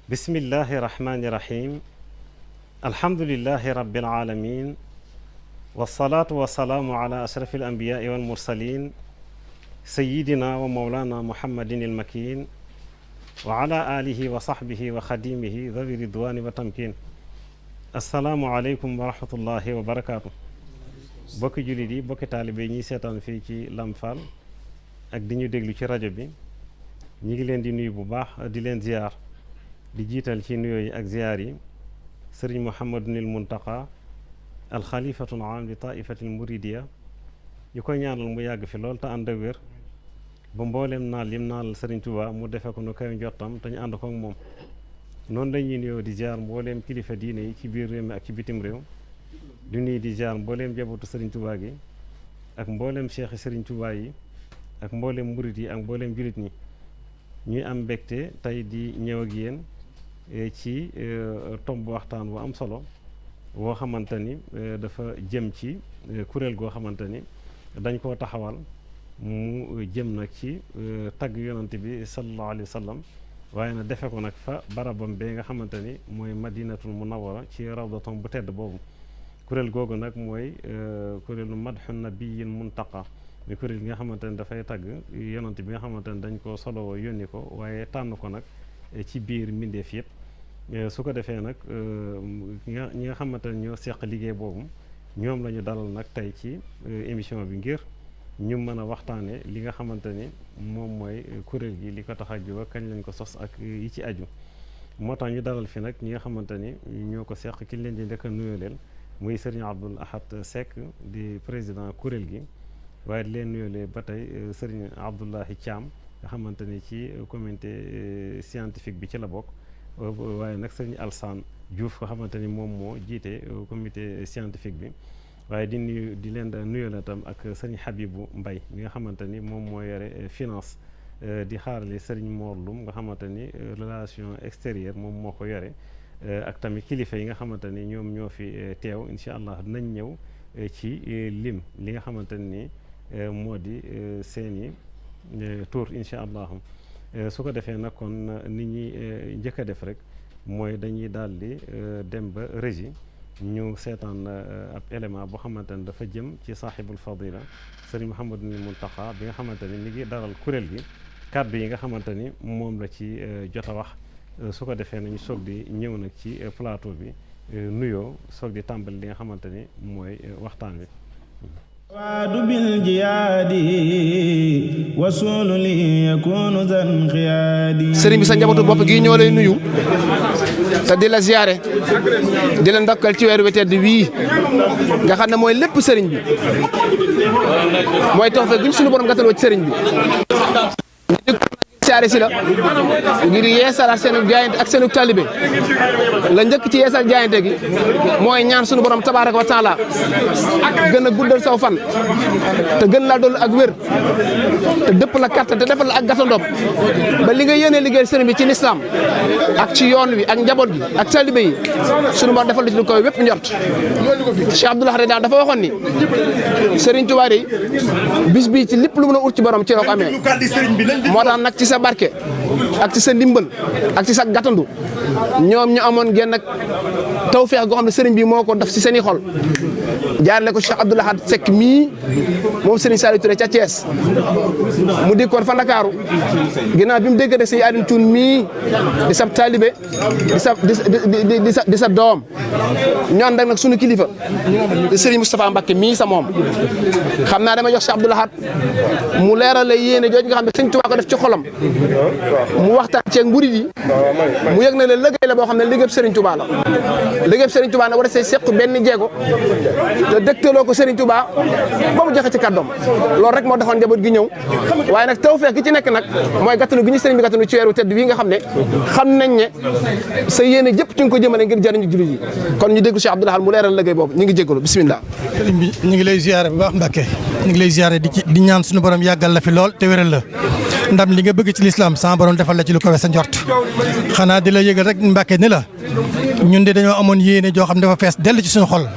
bismillahi rahmani rahim alhamdulillahi rabbil alamin wasalaatu wasalaamu ala ashrafi al anbiyaai wal mursalin sayidina wa mawlana muhammadin il makin wa ala alihi wa sahbihi wa xadimihi dhawi ridwani wa tamkin assalaamu aleykum wa rahmatullahi wa barakaatu. bokki jullit yi bokki taalibe ñiy seetaan fii ci Lamfal ak di ñu déglu ci rajo bi ñi ngi leen di nuyu bu baax di leen ziyaar di jiital ci nuyoo yi ak ziyaar yi sëriñ Mouhamadunil Muntaqa alxalifatul aam li taifatil muridiya ñu koy ñaanal mu yàgg fi lool te ànd ak wér ba mbooleem naal lim naal sëriñ Tuubaa mu defe ko nu kaw njottam te ñu ànd ko ak moom. noonu lañuy nuyoo di ziyaar mbooleem kilifa diine yi ci biir réew mi ak ci bitim réew di nuyu di ziyaar mbooleem jabootu sëriñ Tuubaa gi ak mbooleem cheikh sëriñ Tuubaa yi ak mbooleem murit yi ak mbooleem julit ñi. ñuy am mbégte tey di ñëw ak yéen ci tomb waxtaan bu am solo woo xamante ni dafa jëm ci kuréel goo xamante ni dañ koo taxawal mu jëm nag ci tagg yonante bi sallallahu alayhi wa sallam waaye na defe ko nag fa barabam bee nga xamante ni mooy madinatul munawwara ci rawdatom bu tedd boobu. kuréel googu nag mooy kuréelu madhu nabiyyin muntaqa mi kuréel gi nga xamante ne dafay tagg yonante bi nga xamante ne dañ ko solowoo yónni ko waaye tànn ko nag ci biir mbindeef yëpp. su ko defee nag ñi nga xamante ne ñoo seq liggéey boobu ñoom la ñu dalal nag tey ci émission bi ngir ñu mën a waxtaane li nga xamante ni moom mooy kuréel gi li ko tax a jóg kañ lañ ko sos ak yi ci aju. moo tax ñu dalal fi nag ñi nga xamante ni ñoo ko seq ki leen di njëkk a nuyoo leen muy Serigne Abdoul Ahad Seck di président kuréel gi. waaye di leen nuyoolee ba tey sëriñ Abdoulahi Thiam nga xamante ni ci communauté scientifique bi ci la bokk waaye nag sëriñ Alsane Diouf nga xamante ni moom moo jiite comité scientifique bi waaye di leen nuyoolee tam ak sëriñ Habibou Mbaye mi nga xamante ni moom moo yore finance di xaarale sëriñ Mor Loum nga xamante ni relation extérieure moom moo ko yore ak tamit kilifa yi nga xamante ni ñoom ñoo fi teew incha allah dinañ ñëw ci lim li nga xamante ni moo di seeni tour incha allahu su ko defee nag kon nit ñi njëkk a def rek mooy dañuy daal di dem ba régie ñu seetaan ab élément boo xamante ne dafa jëm ci saaxibul fadila sëriñ Mouhamadunil Muntaqa bi nga xamante ni mi ngi dalal kuréel gi kàddu yi nga xamante ni moom la ci jot a wax su ko defee nañu soog di ñëw nag ci plateau bi nuyoo soog di tàmbali li nga xamante ni mooy waxtaan wi. waadu bil jiyaadi wasulu li yakunu zan xiyaadi. sëriñ bi sa njabootu bopp gi ñoo lay nuyu te di la ziyaare di la ndokkal ci weeru tedd wii nga xam ne mooy lépp sëriñ bi mooy tawfeex guñ suñu borom gàttaloo ci sëriñ bi. siyaare si la ngir yeesalaat seenu jaayante ak seenu taalibe la njëkk ci yeesal jaayante gi mooy ñaan sunu borom tabaaraka wa taala gën a guddal saw fan te gën laa doon ak wér te dëpp la kattan te defal la ak gàttandoom ba li nga yéenee liggéey sëriñ bi ci lislaam ak ci yoon wi ak njaboot gi ak taalibe yi sunu borom defal la ci lu koy wépp njort. Cheikh Abdoul Ahad dafa waxoon ni Sëriñ Tuubaa yi bis bi ci lépp lu mën a ut ci borom ci la ko amee moo tax nag ci sa barke ak ci sa ndimbal ak ci sa gàttandu ñoom ñu amoon genn ak tawfeex goo xam ne sëriñ bi moo ko def ci seen i xol jaarale ko Cheikh Abdoul Ahad Seck mii moom sëriñ Saliou Touré ca Thiès mu dikkoon fa Ndakaaru ginnaaw bi mu déggante si Yadin Thioune mii di sa taalibe di sa doom ñoon nag sunu kilifa di sëriñ Moustapha Mbacké mii sa moom xam naa dama jox Cheikh Abdoul Ahad mu leeral la yéene jooju nga xam ne sëriñ Tuubaa ko def ci xolam mu waxtaan ceeg murid yi mu yëg na la liggéey la boo xam ne liggéeyub Serigne Touba la liggéeyub Serigne Touba nag war a say seq benn jéego te dëgtaloo ko Serigne Touba ba mu joxe ci kàddoom loolu rek moo taxoon njaboot gi ñëw waaye nag tawfeex gi ci nekk nag mooy gàttanu gi ñu Serigne bi gàttanu ci weeru tedd wi nga xam ne xam nañ ne sa yéene jëpp ci nga ko jëmale ngir jariñu jullit yi kon ñu déglu Cheikh Abdoul Ahad mu leeral liggéey boobu ñu ngi jégalu bismillah. Serigne bi ñu ngi lay ziare bu baax Mbacke ñu ngi lay ziare di ñaan suñu borom yàggal la fi lool te wéral la ndam li nga bëgg ci lislaam sama borom defal la ci lu kawe sa njort xanaa di la yëgal rek Mbacke ni la ñun de dañoo amoon yéene joo xam dafa fees dell ci suñu xol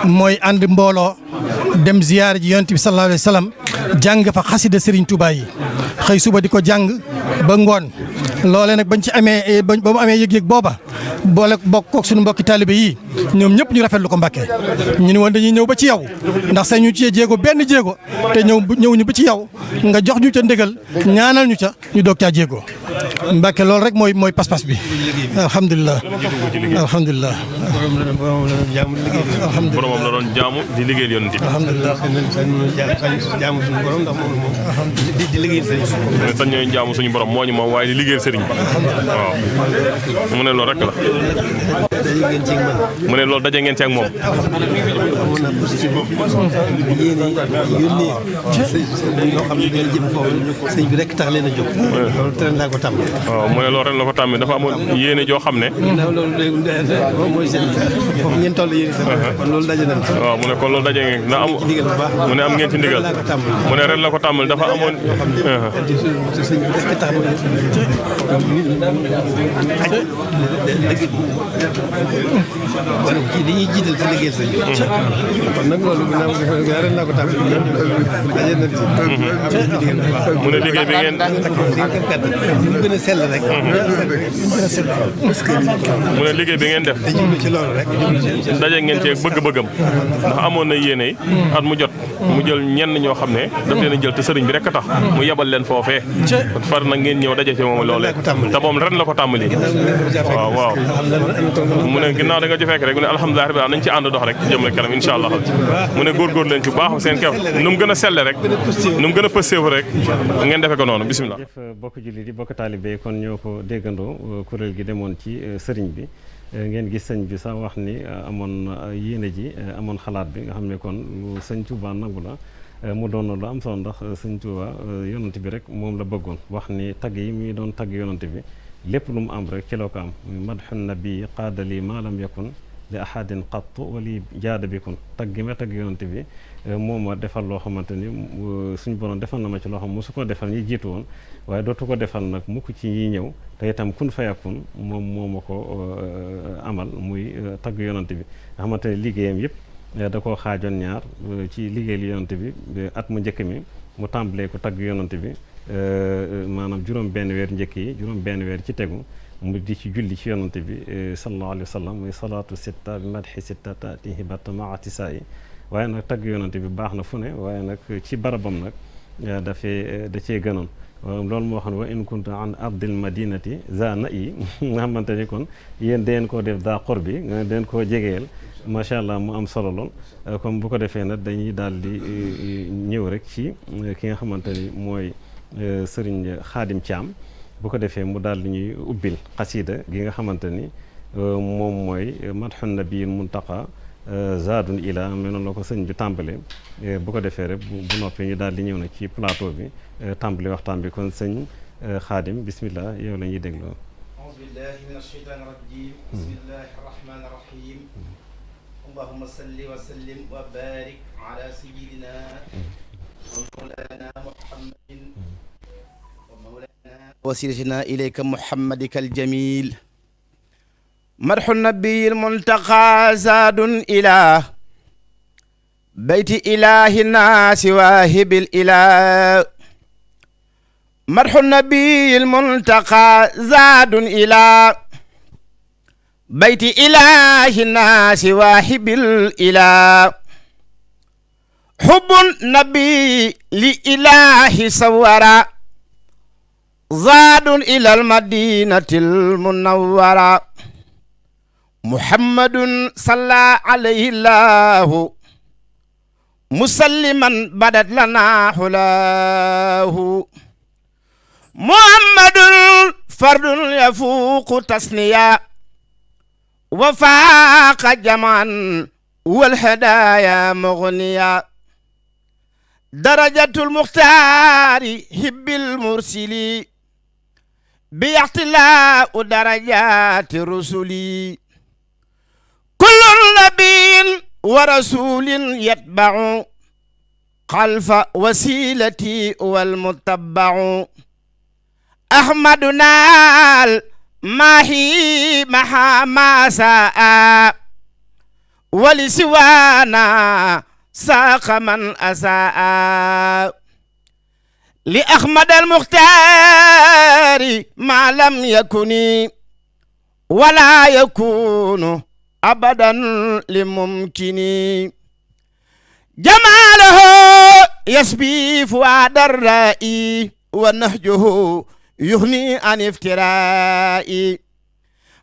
mooy ànd mbooloo dem ziyaare ji yonent bi sallallahu alayhi wa sallam jàng fa xasida Serigne Touba yi xëy suba di ko jàng ba ngoon loolee nag bañ ci amee ba mu amee yëg-yëg booba boole bokk koog suñu mbokki taalibe yi ñoom ñëpp ñu rafetlu ko Mbàkke ñu ni woon dañuy ñëw ba ci yow ndax sax ñu ci jéego benn jéego te ñëw ñu ba ci yow nga jox ñu ca ndigal ñaanal ñu ca ñu doog caa jéego Mbàkke loolu rek mooy pas-pas bi alhamdulilah alhamdulilah boromam la doon jaamu di liggéeyal yonent bi alhamdulilah jaamu suñu borom ndax moom di liggéeyal sëriñ ne sañ ñooy jaamu suñu borom moo ñu moom waaye di liggéeyal sëriñ bi waaw mu ne loolu rek la mu ne loolu daje ngeen ci ak moom sëñ bi rek tax leen a jóg loolu tere naa ko tàmm waaw mu ne loolu ren la ko tàmmi dafa amoon yéene joo xam ne mooy seen foofu ngeen toll yéen kon loolu daje nañ waaw mu ne kon loolu daje ngeen na am mu ne am ngeen ci ndigal mu ne ren la ko tàmmal dafa amoon sëñ bi rek tax kii dañuy jiital ci liggéey sëñ bi kon nag loolu ren naa ko tàmm daje nañ mu ne liggéey bi ngeen mu gën a sell rek mu ne liggéey bi ngeen def ci loolu rek daje ngeen ci bëgg-bëggam ndax amoon na yéene yi at mu jot mu jël ñenn ñoo xam ne daf leen a jël te sëriñ bi rek a tax mu yebal leen foofee far nag ngeen ñëw daje ci moom loolee te moom ren la ko tàmbali waaw waaw mu ne ginnaaw da nga ci fekk rek mu ne alhamdulilah rabbil alamin nañ ci ànd dox rek jëm rek kanam incha allah mu ne góorgóor leen ci bu baax seen kew nu mu gën a selle rek nu mu gën a pëstéefu rek ngeen defe ko noonu bisimilah jëf bokk jullit yi bokk taalibe kon ñoo ko déggandoo kuréel gi demoon ci sëriñ bi ngeen gis sëñ bi sax wax ni amoon yéene ji amoon xalaat bi nga xam ne kon lu sëñ Tuuba nangu la mu doon lu am solo ndax sëñ Tuuba yonante bi rek moom la bëggoon wax ni tagg yi muy doon tagg yonante bi lépp lu mu am rek ci la ko am madxun nabi qaadali maa lam yakun li ahadin qattu wali jaada bikun tagg gi ma tagg yonante bi moo ma defal loo xamante ni suñ borom defal na ma ci loo xam mosu ko defal ñi jiitu woon waaye dootu ko defal nag mukk ci ñi ñëw te itam kun fayakun moom moo ma ko amal muy tagg yonante bi nga xamante ne liggéeyam yëpp da koo xaajoon ñaar ci liggéeyal yonante bi at mu njëkk mi mu tàmbalee ko tagg yonante bi maanaam juróom benn weer njëkk yi juróom benn weer ci tegu mu di ci julli ci yonante bi sallallahu alayhi wa sallam muy salaatu sitta bi madhi sitta taatihi batta maati saa yi waaye nag tagg yonante bi baax na fu ne waaye nag ci barabam nag da cee gënoon loolu moo xam ne wa in kuntu an ardil madinati za na yi nga xamante ni kon yéen dangeen koo def daa xor bi nga dangeen koo jegeel macha allah mu am solo lool comme bu ko defee nag dañuy daal di ñëw rek ci ki nga xamante ni mooy sëriñ Xaadim Caam bu ko defee mu daal di ñuy ubbil xasiida gi nga xamante ni moom mooy madxun nabiyil muntaqa zaadun ila mel noonu la ko sëñ bi tàmbale bu ko defee rek bu noppee ñu daal di ñëw na ci plateau bi tàmbali waxtaan bi kon sëñ Xaadim bismillah yow la ñuy dégloo auzu billahi min asheytaani rajim bismillahi rahmani rahim allahumma salli wa sallim wa barik ala sayyidina wa mawlana muhammadin wa mawlana wasilatina ilayka muhammadika aljamil مدح النبي الملتقى زاد إلى بيت إله الناس واهب الإله مدح النبي الملتقى زاد إلى بيت إله الناس واهب الإله حب النبي لإله سورا زاد إلى المدينة المنورة محمد صلى عليه الله مسلما بدت لنا حلاه محمد فرد يفوق تسنيا وفاق جمعا والهدايا مغنيا درجة المختار هب المرسلي باحتلاء درجات رسلي كل نبي ورسول يتبع خلف وسيلتي والمتبع أحمدنا الماهي مها ما ساء ولسوانا ساق من أساء لأحمد المختار ما لم يكن ولا يكون أبدا لممكن جماله يسبي فؤاد الرائي ونهجه يغني عن افتراء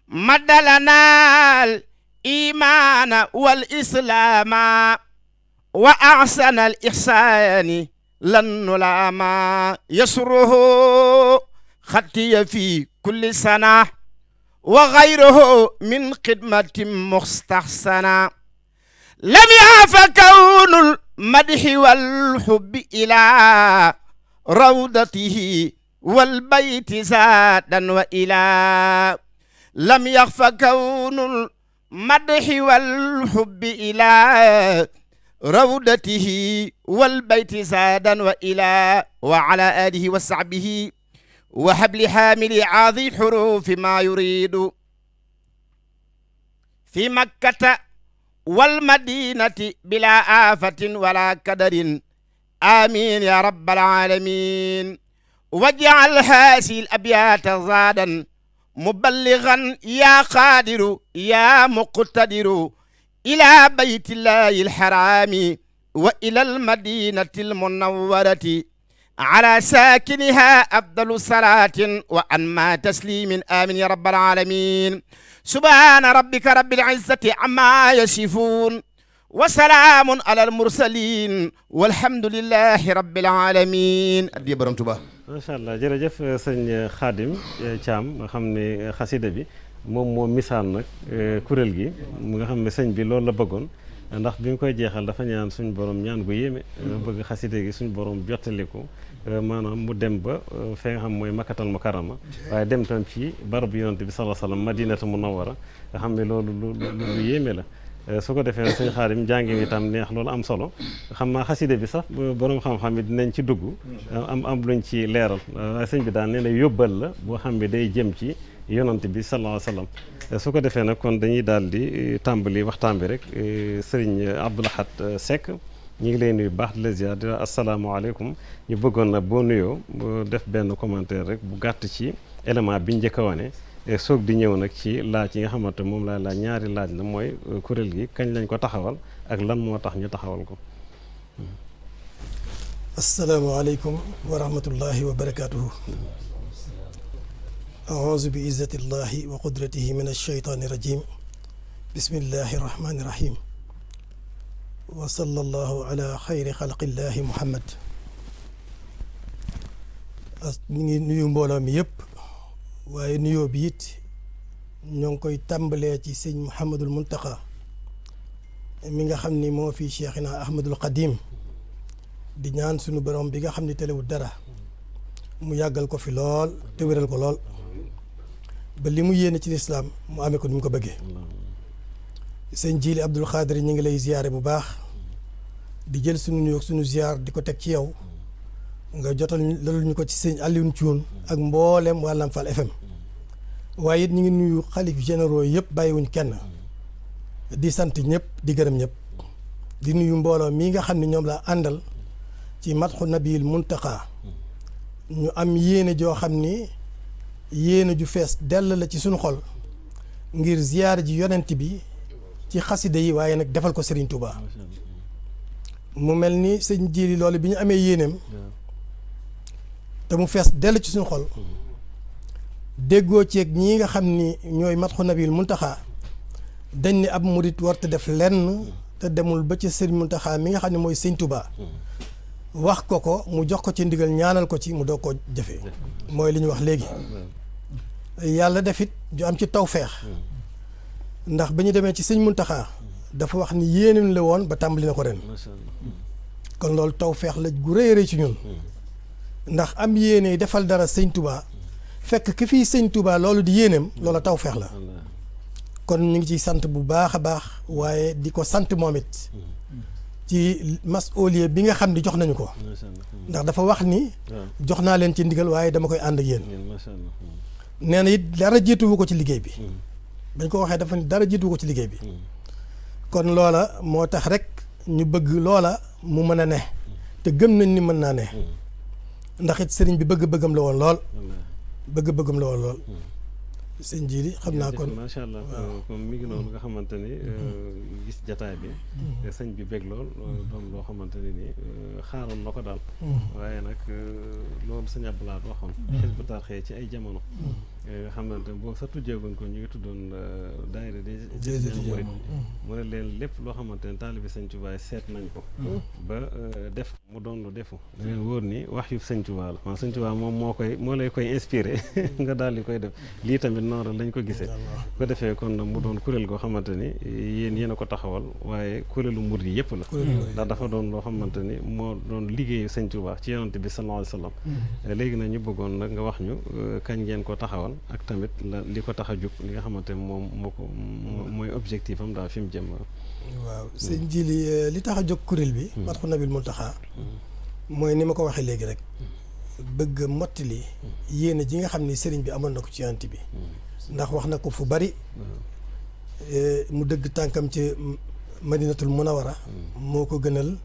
مد لنا الإيمان والإسلام وأحسن الإحسان لن نلام يسره خطي في كل سنة وغيره من خدمة مستحسنة لم يعف كون المدح والحب إلى روضته والبيت زادا وإلى لم يخف كون المدح والحب إلى روضته والبيت زادا وإلى وعلى آله وصحبه وحبل حامل عاذي حروف ما يريد في مكة والمدينة بلا آفة ولا كدر آمين يا رب العالمين واجعل هذه الأبيات زادا مبلغا يا قادر يا مقتدر إلى بيت الله الحرام وإلى المدينة المنورة على ساكنها أفضل صلاة وأنما تسليم آمين يا رب العالمين سبحان ربك رب العزة عما يصفون وسلام على المرسلين والحمد لله رب العالمين addi borom Tuubaa macha allah jërëjëf sëñ Khadim Thiam nga xam ne xasida bi moom moo misaal nag kuréel gi mu nga xam ne sëñ bi loolu la bëggoon ndax bi mu koy jeexal dafa ñaan suñ borom ñaan gu yéeme bëgg xasida gi suñ borom jottali ko maanaam mu dem ba fe nga xam mooy makkatal mukarrama waaye dem tam ci barab yonent bi sallallahu alayhi wasallam madinatu munawwara nga xam ne loolu lu yéeme la su ko defee sëñ Xaadim jàngi mi tam neex loolu am solo xam naa xaside bi sax borom xam-xam yi dinañ ci dugg am luñ ci leeral waaye sëñ bi daan nee na yóbbal la boo xam ne day jëm ci yonant bi sallallahu alayhi wasallam su ko defee nag kon dañuy daal di tàmbali waxtaan bi rek sëriñ Abdou Lahad Seck ñu ngi lay nuyu baax di la ziar di la asalaamaaleykum ñu bëggoon na boo nuyoo def benn commentaire rek bu gàtt ci élément bi njëkk a wane soog di ñëw nag ci laaj yi nga xamante moom laa laaj ñaari laaj la mooy kuréel gi kañ lañ ko taxawal ak lan moo tax ñu taxawal ko. asalaamaaleykum wa rahmatullahi wa barakaatuhu. aouzu bi izzatillahi wa qudratihi min alsheytaani rajim. bismillahi rahmaani rahim. wa sallallahu ala xayri xalqillahi muhammad. ñu ngi nuyu mbooloo mi yëpp. waaye nuyoo bi it ñoo ngi koy tàmbalee ci sëñ Mouhamadul Muntaqa mi nga xam ni moo fi Cheikhina Ahmadul Qadim di ñaan sunu borom bi nga xam ni telewul dara mu yàggal ko fi lool te wéral ko lool ba li mu yéene ci lislaam mu amee ko ni mu ko bëggee. sëñ Jili Abdul Xaadir ñu ngi lay ziyaare bu baax di jël sunu nuyoo sunu ziyaar di ko teg ci yow nga jotal lalul ñu ko ci sëñ Alioune Thioune ak mboolem waa Lamp Fall FM waaye it ñu ngi nuyu xalif généraux yëpp bàyyiwuñ kenn di sant ñëpp di gërëm ñëpp di nuyu mbooloo mii nga xam ne ñoom laa àndal ci matxu nabil muntaqa ñu am yéene joo xam ni yéene ju fees dell la ci suñu xol ngir ziyaar ji yonent bi ci xasida yi waaye nag defal ko Serigne Touba mu mel ni sëñ Jili loolu bi ñu amee yéeneem te mu fees dell ci suñu xol déggoo ceeg ñii nga xam ni ñooy matxu nabil muntaxa dañ ni ab murit war te def lenn te demul ba ci sëriñ muntaxa mi nga xam ne mooy sëñ Touba wax ko mu jox ko ci ndigal ñaanal ko ci mu doog ko jëfee mooy li ñu wax léegi yàlla defit ju am ci tawfeex ndax ba ñu demee ci sëñ muntaxa dafa wax ni yéeneen la woon ba tàmbali na ko ren kon loolu tawfeex la gu rëy rëy ci ñun ndax am yéene defal dara sëñ Touba fekk ki fii sëñ Touba loolu di yéeneem loola tawfeex la kon ñu ngi ciy sant bu baax a baax waaye di ko sant moom it ci mas'uliya bi nga xam ni jox nañu ko ndax dafa wax ni jox naa leen ci ndigal waaye dama koy ànd ak yéen nee na it dara jiituwu ko ci liggéey bi bañ ko waxee dafa ni dara jiituwu ko ci liggéey bi kon loola moo tax rek ñu bëgg loola mu mën a ne te gëm nañ ni mën naa ne ndax it sëriñ bi bëgg-bëggam la woon lool bëgg-bëggam la woon lool sëñ Jili xam naa kon macha allah comme mi ngi noonu nga xamante ni gis jataay bi sëñ bi bég lool doon loo xamante ni nii xaaroon na ko daal waaye nag loolu sëñ Abdoulaye waxoon Hizbut Tarqiyyah ci ay jamono nga xamante boo sa tujjeegoon ko ñu ngi tuddoon daayira des murid mu ne leen lépp loo xamante ne taalibi sëñ Tuubaa seet nañ ko ba def mu doon lu defu da leen wóor ni wax yu sëñ Tuubaa la man sëñ Tuubaa moom moo lay koy inspiré nga daal di koy def lii tamit noonu lañ ko gisee ko defee kon mu doon kuréel goo xamante ni yéen a ko taxawal waaye kuréelu murid yi yëpp la ndax dafa doon loo xamante ni moo doon liggéeyu sëñ Tuubaa ci yonent bi sallallahu alayhi wa sallam léegi nag ñu bëggoon nag nga wax ñu kañ ngeen ko taxawal ak tamit li ko tax a jóg li nga xamante moom mooy objectif am daal fi mu jëm. waaw sëñ Jili li tax a jóg kuréel bi Madhoun Nabil Mountakha mooy ni ma ko waxee léegi rek bëgg mottali yéene ji nga xam ni sëriñ bi amoon na ko ci yonent bi ndax wax na ko fu bari mu dëgg tànkam ci Madinatul Munawwara moo ko gënal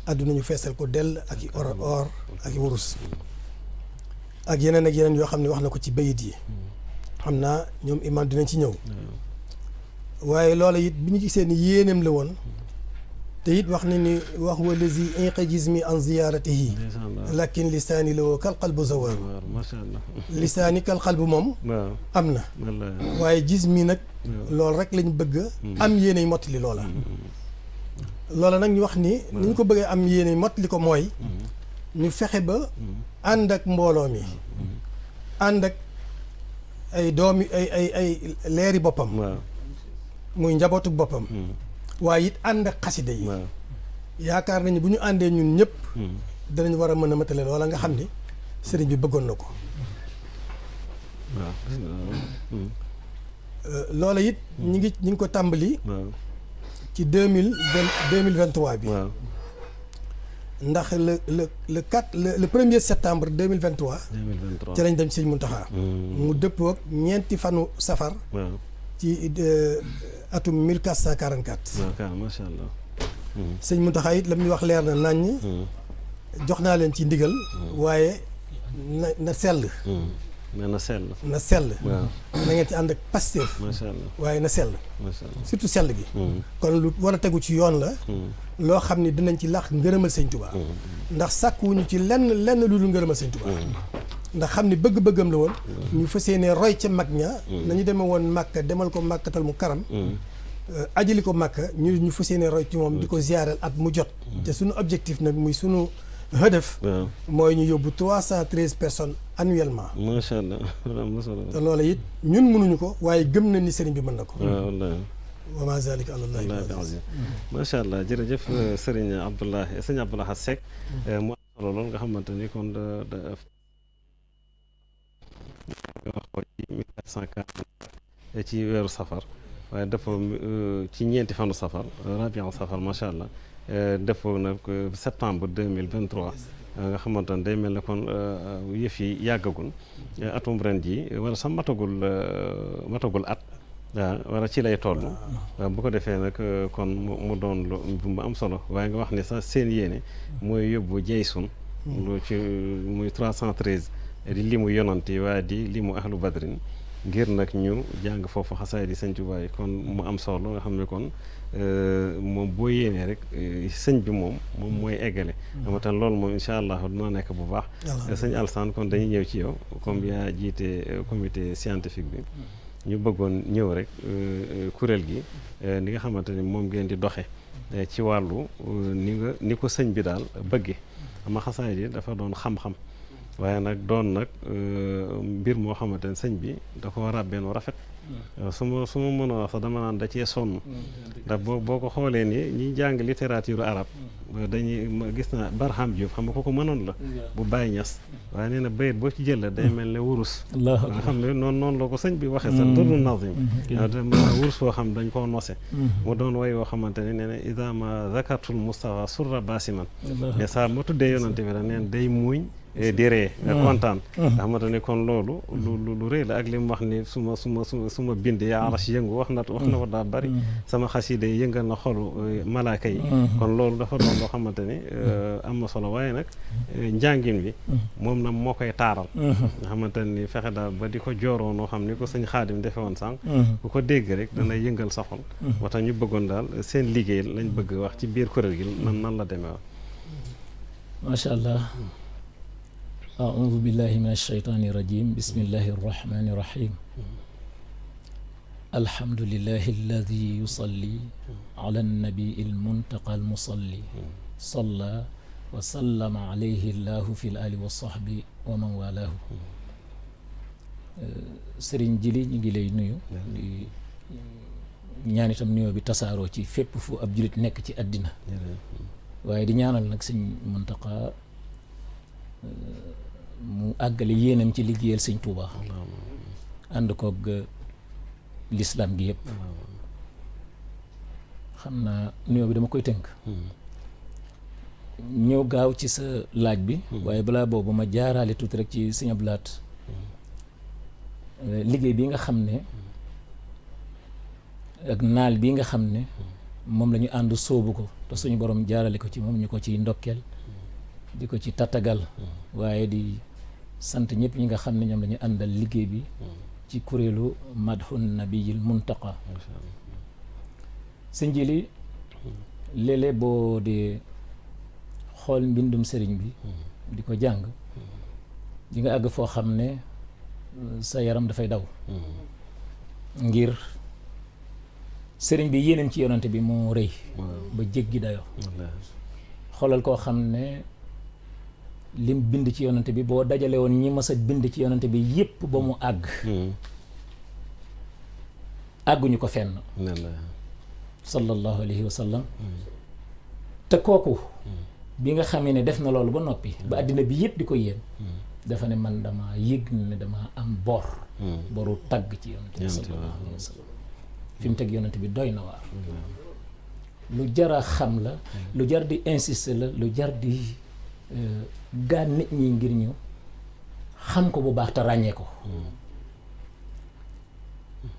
àdduna ñu feesal ko dell ak i or ak i wurus ak yeneen yoo xam ne wax na ko ci bayit yi xam naa ñoom imaam dinañ ci ñëw waaye loola it bi ñu gisee ni yéeneem la woon te it wax na ni wax walazi inqajismi an ziyaratihi lakin lisaani la woo kal qalbu zawar lisaani kal qalbu moom am na waaye jismi nag loolu rek lañ bëgg am yéeney mottali loola nag ñu wax ni ñu ko bëggee am yéeney mottali ko mooy ñu fexe ba ànd ak mbooloo mi ànd ak ay doomi ay leeri boppam muy njabootu boppam waaye it ànd ak xasida yi yaakaar nañu bu ñu àndee ñun ñëpp danañ war a mën a matale loola nga xam ni sëriñ bi bëggoon na ko loola it ñi ngi ko tàmbali ci 2023 bi ndax le 1er septembre 2023 ci lañ dem ci sëñ Mountakha mu dëppoo ak ñeenti fanu safar ci atum 1444 macha allah sëñ Mountakha it la muy wax leer na naññ jox naa leen ci ndigal waaye na sell na sell na ngeen ci ànd ak Pastef macha allah waaye na sell macha allah surtout sell gi kon lu war a tegu ci yoon la loo xam ni dinañ ci lax ngërëmal sëñ Tuubaa ndax sàkkuwuñu ci lenn lu dul ngërëmal sëñ Tuubaa ndax xam ni bëgg-bëggam la woon ñu fas yéene roy ca mag ña nañu demee woon Màkka demal ko Màkkatal mu karam ajali ko Màkka ñu fas yéene roy ci moom di ko ziaral at mu jot te suñu objectif nag muy suñu hëdëf mooy ñu yóbbu 313 personnes annuellement macha allah te loola it ñun mënuñu ko waaye gëm na ni sëriñ bi mën na ko wa ma zalika ala llahi macha allah jërëjëf sëriñ Abdoulaye Seck mu am solo lool nga xamante ni kon da wax ko ci 1440 ci weeru safar waaye dëppoo ci ñeenti fanu safar rabian safar macha allah dëppoo nag septembre 2023 nga xamante ne day mel ne kon yëf yi yàggagul atum ren ji wala sax matagul at waaw wala ci lay toll waaw bu ko defee nag kon mu doon lu am solo waaye nga wax ne sax seen yéene mooy yóbbu jeysun lu ci muy 313 di limu yonant yi waaye di limu ahlu badrin ngir nag ñu jàng foofu xasaay di sëñ Tuubaa kon mu am solo nga xam ne kon moom boo yéenee rek sëñ bi moom mooy eggale amatan loolu moom incha allah dina nekk bu baax sëñ Alsaan kon dañuy ñëw ci yow comme yaa jiite comité scientifique bi ñu bëggoon ñëw rek kuréel gi ni nga xamante ni moom ngeen di doxe ci wàllu ni ko sëñ bi daal bëgge ama xasaay di dafa doon xam-xam waaye nag doon nag mbir moo xamante ne sëñ bi da ko ràbbeen rafet su ma mën a wax sax dama naan da cee sonn ndax boo ko xoolee ni ñiy jàng littérature arabe dañuy gis naa Barham Diop xam nga ko mënoon la bu Baye Niass waaye nee na bayit boo ci jël la day mel ne wurus nga xam ne noonu la ko sëñ bi waxee sax durru nazim wurus foo xam dañ koo nose mu doon way woo xamante ne nee na ida ma zakartul Mustafa surra basiman mais saa ma tuddee yonante bi da neen day muuñ di ree nga kontaan nga xamante ni kon loolu lu rëy la ak li mu wax ni suma bind yaa aras yëngu wax na ko daa bari sama xasida yi yëngal na xolu malaaka yi kon loolu dafa doon loo xamante ni am na solo waaye nag njàngin bi moom nag moo koy taaral nga xamante ni fexe daal ba di ko jooroo noo xam ni ko sëñ Xaadim defe woon sànq ku ko dégg rek dana yëngal sa xol moo tax ñu bëggoon daal seen liggéey lañ bëgg wax ci biir kuréel gi nan la demee wax macha allah aoudu billahi min alsheytaani irrajim bismillahi arrahmani irrahim alhamdulillahi alladi yusalli ala annabii almuntaqa almusalli salla wa sallama alayhi allahu fi l ali wa sahbi wa man walaahu sëriñ Jili ñu ngi lay nuyu di ñaan itam nuyoo bi tasaaroo ci fépp fu ab julit nekk ci àddina waaye di ñaanal nag sëñ Muntaqa mu àggale yéenam ci liggéeyal sëñ Tuuba ànd koog lislaam gi yëpp xam naa nuyoo bi dama koy tënk ñëw gaaw ci sa laaj bi waaye balaa boobu ma jaaraale tuuti rek ci sëñ Abdou Lahat liggéey bi nga xam ne ak naal bi nga xam ne moom la ñu ànd sóobu ko te suñu borom jaarale ko ci moom ñu ko ci ndokkeel di ko ci tattagal waaye di sant ñëpp ñi nga xam ne ñoom la ñu àndal liggéey bi ci kuréelu madhun nabiyil muntaqa sëñ Jili léeg-léeg boo dee xool mbindum sëriñ bi di ko jàng di nga àgg foo xam ne sa yaram dafay daw ngir sëriñ bi yéenam ci yonante bi moo rëy ba jéggi dayoo xoolal koo xam ne lim bind ci yonante bi boo dajale woon ñi mas a bind ci yonante bi yépp ba mu àgg àgguñu ko fenn sallallahu alayhi wa sallam te kooku bi nga xamee ne def na loolu ba noppi ba àddina bi yépp di ko yéem dafa ne man dama yëg ne dama am boru tagg ci yonante bi sallallahu alayhi wa sallam fi mu teg yonante bi doy na waar lu jar a xam la lu jar di insister la lu jar di gaan nit ñi ngir ñu xam ko bu baax te ràññee ko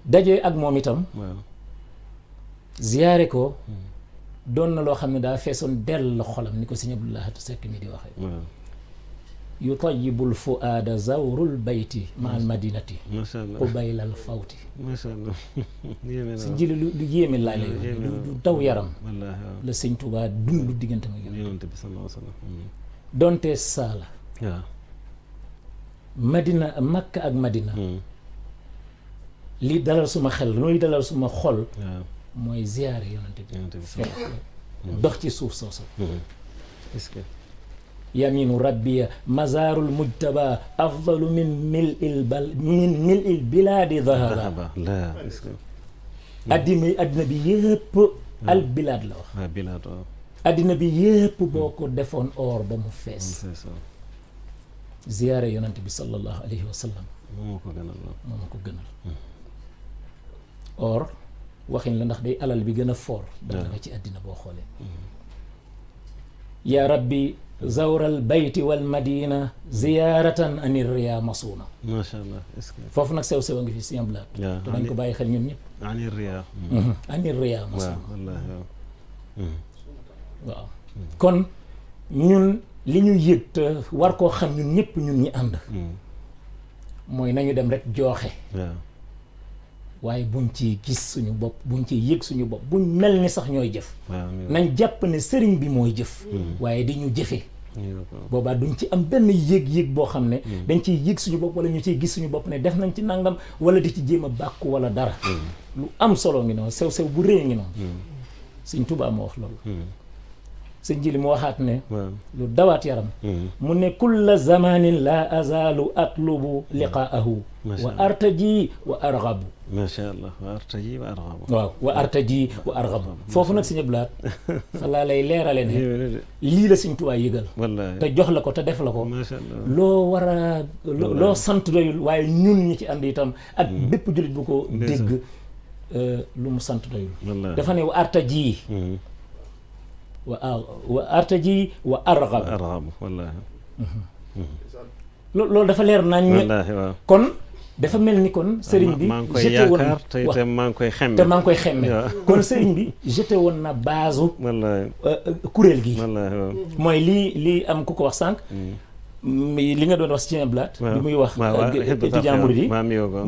dajee ak moom itam ziyaare ko doon na loo xam ne daa feesoon dell xolam ni ko sëñ Abdou Lahat Seck mi di waxee yutayibul fuaada zawrul bayti ma al madinati qubaylal fawti si Jili lu yéeme laa lay wax lu daw yaram la sëñ Tuubaa dund diggante ma yonent bi sallallahu alayhi wa sallam donte saala madina Makka ak madina li dalal suma xel luy dalal suma xol mooy ziyaare yonent bi fekk dox ci suuf soosu yaminu rabbiya mazarul mujtaba afdalu min mil'il bilaadi dhahaba addina bi yëpp al bilaad la wax addina bi yëpp boo ko defoon or ba mu fees ziyaare yonante bi sallallahu alayhi wa sallam moo ma ko gënal or waxin la ndax day alal bi gën a foor daanaka ci addina boo xoolee yaa rabbi zawral bayti wal madina ziyaaratan anir riya masuuna macha allah est-ce que foofu nag sew-sew a ngi fi si blaat te dañ ko bàyyi xel ñun ñëpp anir riya masuuna waaw kon ñun li ñu yëg te war koo xam ñun ñëpp ñun ñi ànd mooy nañu dem rek jooxe waaye buñ ci gis suñu bopp buñ ci yëg suñu bopp buñ mel ni sax ñooy jëf nañ jàpp ne sëriñ bi mooy jëf waaye di ñu jëfee boobaa duñ ci am benn yëg-yëg boo xam ne dañ ciy yëg suñu bopp wala ñu ciy gis suñu bopp ne def nañ ci nangam wala di ci jéem a bàkku wala dara lu am solo ngi noonu sew-sew bu rëy ngi noonu Sëñ Tuubaa moo wax loolu Sëñ Jili mu waxaat ne lu dawaat yaram mu ne kulla zamanin la azalu atlubu liqaahu wa artaji wa arghabu macha allah wa artaji wa arghabu waaw wa artaji wa arghabu foofu nag Sëñ Blaat fa laa lay leerale ne lii la Sëñ Tuubaa yëgal te jox la ko te def la ko loo war a loo sant doyul waaye ñun ñi ci ànd itam ak bépp jullit bu ko dégg lu mu sant doyul dafa ne wa artaji wa artaji wa arghabu wallaahi loolu dafa leer nañ. wallaahi waaw. kon dafa mel ni kon sëriñ bi maa ngi koy jeté woon yaakaar te itam maa ngi koy xemme. te maa ngi koy xemme kon sëriñ bi jeté woon na base wallaahi kuréel gi. wallaahi waaw. mooy lii am ku ko wax sànq. li nga doon wax ci blaat bi muy wax étudiant murid yi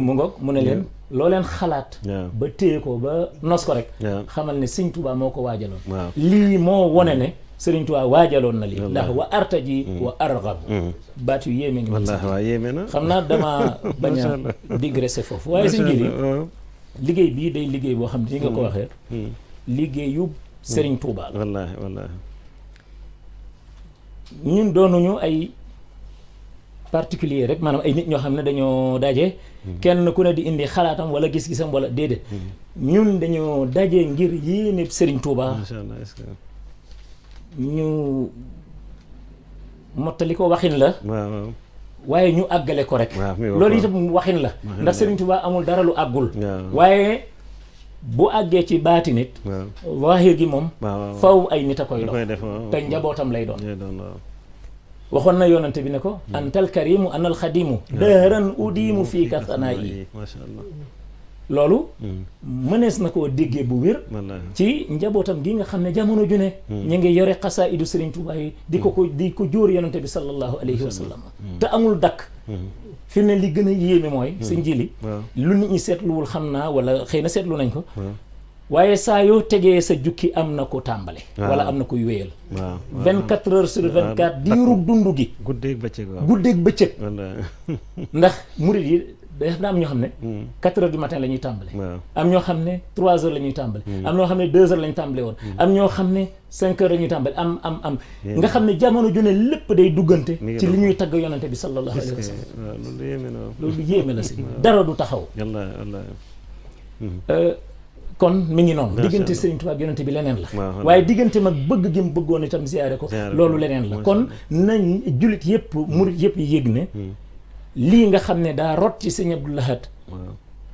mu ngoog mu ne leen loo leen xalaat ba téye ko ba nos ko rek xamal ne Sëriñ Tuubaa moo ko waajaloon lii moo wone ne Sëriñ Tuubaa waajaloon na lii ndax wa artaji wa argab baat yu yéeme ngi wallaahi waaw yéeme na xam naa dama bañ a digressé foofu waaye Sëriñ Jili liggéey bii day liggéey boo xam ne ni nga ko waxee liggéeyu Sëriñ Tuubaa la wallaahi wallaahi ñun doonuñu ay particulier rek maanaam ay nit ñoo xam ne dañoo daje kenn ku ne di indi xalaatam wala gis-gisam wala déedéet ñun dañoo daje ngir yéene Serigne Touba ñu mottali ko waxin la waaye ñu àggale ko rek loolu itam waxin la ndax Serigne Touba amul dara lu àggul waaye bu àggee ci baati nit waahir gi moom faw ay nit a koy dox te njabootam lay doon waxoon na yonante bi ne ko antal karimu anal xadimu dëran udimu fii ka sanaa yi loolu mënees na koo déggee bu wér ci njabootam gi nga xam ne jamono ju ne ñu ngi yore xasaa'idu Sëriñ Tuubaa yi di ko jóor yonante bi sallallahu alayhi wa sallam te amul dakk fi ne li gën a yéeme mooy sa njili lu nit ñi seetluwul xam naa wala xëy na seetlu nañ ko waaye saa yoo tegee sa jukki am na ko tàmbale wala am na koy wéyal 24 heures sur 24 diirug dund gi guddeeg bëccëg ndax murid yi daf na am ñoo xam ne 4 heures du matin la ñuy tàmbale am ñoo xam ne 3 heures la ñuy tàmbale am ñoo xam ne 2 heures la ñu tàmbale woon am ñoo xam ne 5 heures la ñuy tàmbale am nga xam ne jamono ju ne lépp day duggante ci li ñuy tagg yonante bi sallallahu alayhi wa sallam loolu yéeme la si dara du taxaw kon mi ngi noonu diggante Serigne Touba ak yonante bi leneen la waaye diggante mag bëgg gi mu bëggoon itam ziyaare ko loolu leneen la kon nañ jullit yëpp murit yëpp yi yëg ne lii nga xam ne daa rot ci Sëriñ Abdou Lahad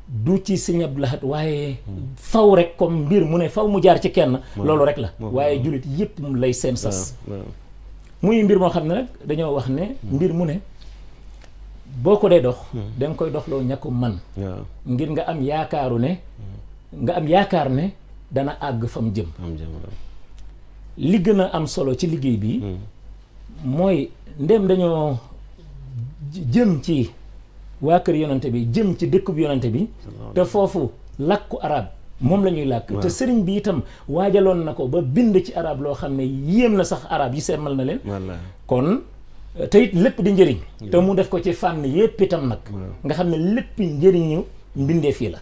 du ci Sëriñ Abdou Lahad waaye faw rek comme mbir mu ne faw mu jaar ci kenn loolu rek la waaye jullit yëpp mu lay seen sas muy mbir moo xam ne nag dañoo wax ne mbir mu ne boo ko dee dox danga koy doxloo ña ko man ngir nga am yaakaaru ne nga am yaakaar ne dana àgg fa mu jëm li gën a am solo ci liggéey bi mooy ndem dañoo jëm ci waa kër yonante bi jëm ci dëkkub yonante bi te foofu làkku arab moom la ñuy làkk te sëriñ bi itam waajaloon na ko ba bind ci arab loo xam ne yéem na sax arab yi semmal na leen kon te it lépp di njëriñ te mu def ko ci fànn yépp itam nag nga xam ne lépp njëriñu mbindee fii la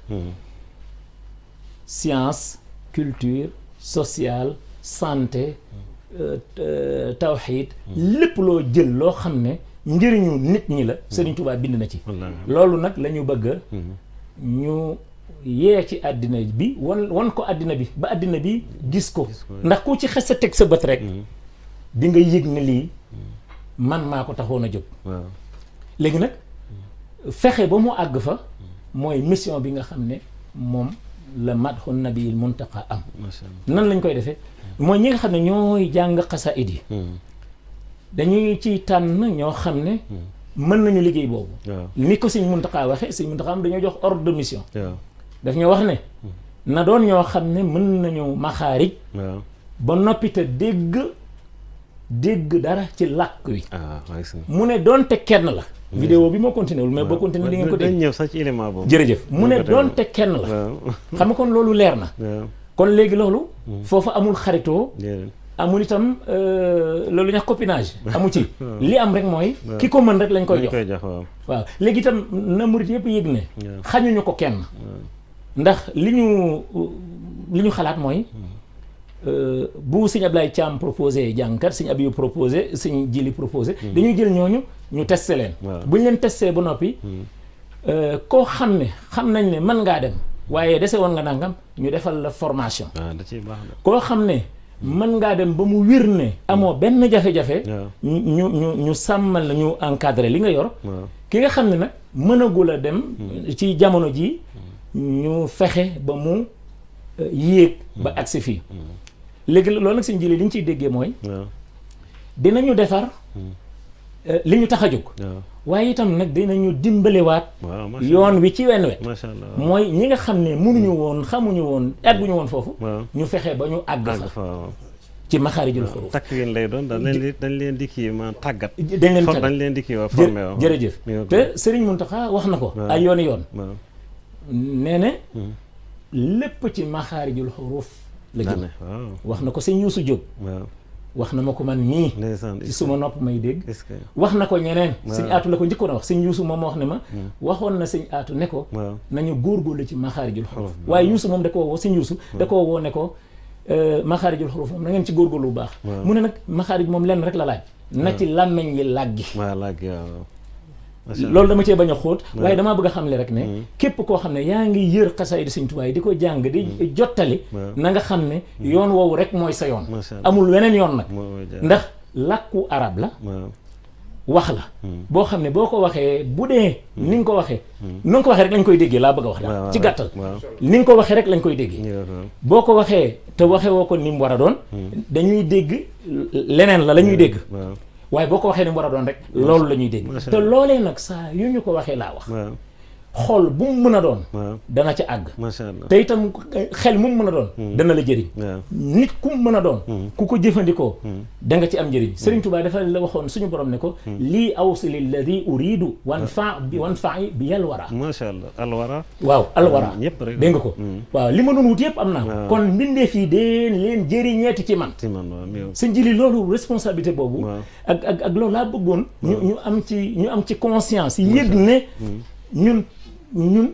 science culture sociale santé tawxiid lépp loo jël loo xam ne njëriñu nit ñi la Serigne Touba bind na ci loolu nag la ñu bëgg ñu yee ci àddina bi wan ko àddina bi ba àddina bi gis ko ndax ku ci xes a teg sa bët rek di nga yëg ne lii man maa ko taxoon a jóg léegi nag fexe ba mu àgg fa mooy mission bi nga xam ne moom la madhu nabiil muntaqa am nan lañ koy defee mooy ñi nga xam ne ñooy jàng xasaayid yi dañuy ciy tànn ñoo xam ne mën nañu liggéey boobu ni ko Sëriñ Muntaqa waxee Sëriñ Muntaqa am dañoo jox ordre de mission daf ñoo wax ne na doon ñoo xam ne mën nañu maxaarij ba noppi te dégg dara ci làkk wi mu ne doonte kenn la vidéo bi moo continué wul mais boo continué di ngeen ko dégg ñëw sax ci élément boobu jërëjëf mu ne doonte kenn la xam nga kon loolu leer na kon léegi loolu foofu amul xaritoo amul itam loolu ñax copinage amu ci li am rek mooy ki ko mën rek lañ koy jox waaw léegi itam na murit yëpp yëg ne xañuñu ko kenn ndax li ñu xalaat mooy bu Sëñ Ablaye Thiam proposé jàngkat Sëñ Abiyu proposé Sëñ Jili proposé dañuy jël ñooñu ñu testé leen buñ leen testé ba noppi koo xam ne xam nañ ne mën ngaa dem waaye dese woon nga nangam ñu defal la formation koo xam ne mën ngaa dem ba mu wér ne amoo benn jafe-jafe ñu sàmmal la ñu encadré li nga yor ki nga xam ne nag mënagul a dem ci jamono ji ñu fexe ba mu yéeg ba agsi fii léegi loolu nag Sëñ Jili li ñu ciy déggee mooy dinañu defar li ñu tax a jóg waaye itam nag dinañu dimbalewaat yoon wi ci wenn wet macha allah mooy ñi nga xam ne mënuñu woon xamuñu woon egguñu woon foofu ñu fexe ba ñu àgg fa ci maxaarijul xuruuf takk yéen lay doon dañ leen di kii ma tàggat dañ leen di kii waa formé waaw jërëjëf te Serigne Mountakha wax na ko ay yooni yoon nee ne lépp ci maxaarijul xuruuf la jëm wax na ko sëñ Youssou Diop wax na ma ko man nii ci suma nopp may dégg wax na ko ñeneen sëñ aatu la ko njëkkoon a wax sëñ Youssou moom wax ne ma waxoon na sëñ aatu ne ko nañu góorgóorlu ci maxaarijul xuruuf waaye Youssou moom da ko woo sëñ Youssou da ko woo ne ko maxaarijul xuruuf moom na ngeen ci góorgóorlu bu baax mu ne nag maxaarij moom lenn rek la laaj na ci làmmeñ yi làggi loolu dama cee bañ a xóot waaye damaa bëgg a xamle rek ne képp koo xam ne yaa ngi yër xasaayid Sëñ Tuubaa yi di ko jàng di jottali na nga xam ne yoon woowu rek mooy sa yoon amul weneen yoon nag ndax làkku arab la wax la boo xam ne boo ko waxee bu dee ni nga ko waxee na nga ko waxee rek lañ koy déggee laa bëgg a wax daal ci gàttal ni nga ko waxee rek lañ koy déggee boo ko waxee te waxee woo ko ni mu war a doon dañuy dégg leneen la ñuy dégg waaye boo ko waxee ni mu war a doon rek loolu la ñuy dégg te loolee nag saa yu ñu ko waxee laa wax xool bu mu mën a doon dana ca àgg te itam xel mu mën a doon dana la jëriñ nit ku mu mën a doon ku ko jëfandikoo da nga ci am njëriñ Sëriñ Tuubaa dafa la waxoon suñu borom ne ko lii awsi lilladi uridu wan fa'i bi yal wara macha allah alwara waaw alwara ñëpp rek dégg nga ko waaw li ma doon wut yëpp am naa kon mbindeef yi dee leen jëriñeeti ci man sa njëli loolu responsabilité boobu ak loolu laa bëggoon ñu am ci conscience yëg ne ñun duñu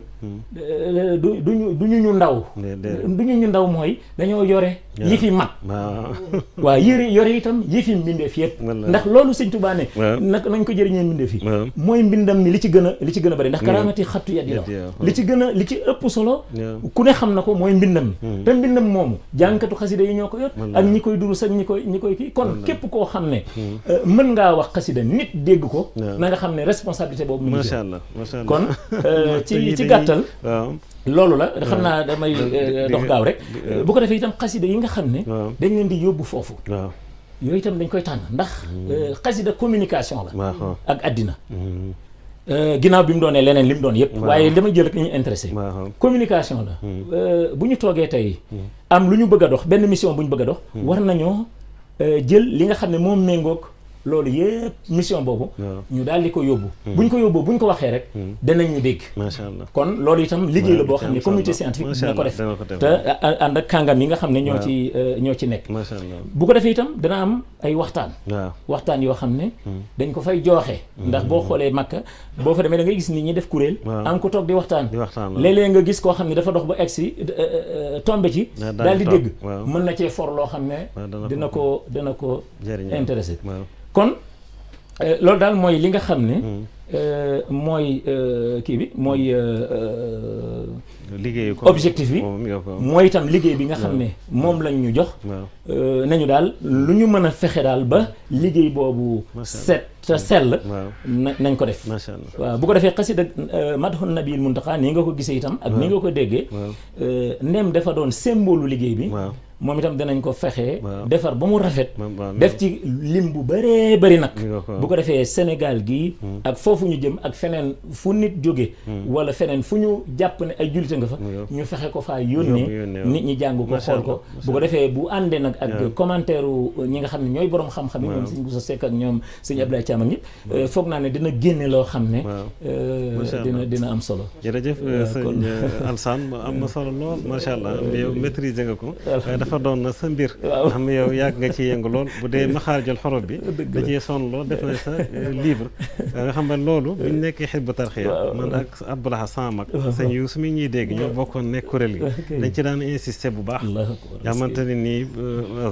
ñu ndaw ñu ndaw mooy dañoo yore yi fi mat waaw yore itam yi fi mbindeef yëpp ndax loolu Sëñ Tuubaa ne nag nañ ko jëriñee mbindeef yi mooy mbindam mi li ci gën a bëri ndax karaamati xattu yat yi la li ci ëpp solo ku ne xam na ko mooy mbindam mi te mbindam moomu jàngkatu xasida yi ñoo ko yor ak ñi koy durus ak ñi koy kii kon képp koo xam ne mën ngaa wax xasida nit dégg ko na nga xam ne responsabilité boobu mu ngi kon ci gàttal loolu la xam naa damay dox gaaw rek bu ko defee itam xasida yi nga xam ne dañ leen di yóbbu foofu yooyu itam dañ koy tànn ndax xasida communication la ak àddina ginnaaw bi mu doonee leneen li mu doon yëpp waaye damay jël ak ñu intéressé communication la bu ñu toogee tey am lu ñu bëgg a dox benn mission bu ñu bëgg a dox war nañoo jël li nga xam ne moom méngoog loolu yëpp mission boobu ñu daal di ko yóbbu buñ ko yóbbu buñ ko waxee rek danañ ñu dégg macha allah kon loolu itam liggéey la boo xam ne communauté scientifique dina ko def te ànd ak kàngam yi nga xam ne ñoo ci nekk bu ko defee itam dana am ay waxtaan yoo xam ne dañ ko fay jooxe ndax boo xoolee Makka boo fa demee da ngay gis nit ñi def kuréel am ko toog di waxtaan léeg-léeg nga gis koo xam ne dafa dox ba egsi tombé ci daal di dégg mën na cee for loo xam ne dina ko intéressé kon loolu daal mooy li nga xam ne mooy kii bi mooy objectif bi mooy itam liggéey bi nga xam ne moom lañ ñu jox nañu daal lu ñu mën a fexe daal ba liggéey boobu set te sell nañ ko def waaw bu ko defee xasida Madhun Nabil Muntaqa nii nga ko gisee itam ak ni nga ko déggee ndem dafa doon symbole liggéey bi moom itam danañ ko fexe defar ba mu rafet def ci lim bu bëree bëri nag bu ko defee Sénégal gii ak foofu ñu jëm ak feneen fu nit jóge wala feneen fu ñu jàpp ne ay jullite nga fa ñu fexe ko faa yónnee nit ñi jàng ko xool ko bu ko defee bu àndee nag ak commentaire ñi nga xam ne ñooy borom xam-xam yi ñoom sëñ Boussa Seck ak ñoom sëñ Abdoulaye Thiam ak ñëpp foog naa ne dina génne loo xam ne dina am solo jërëjëf sëñ Alassane am na solo lool macha allah yow maîtriser nga ko dafa doon sa mbir xam yow yàgg nga ci yëngu lool bu dee maxaarijul xuruuf bi da cee sonn lool def na sa livre nga xam ne loolu bu ñu nekkee Hizbut Tarqiyyah man ak Abdoulaye Sam ak sëñ Youssou mi ñuy dégg ñoo bokkoon nekk kuréel gi dañ ci daan insister bu baax nga xamante ne nii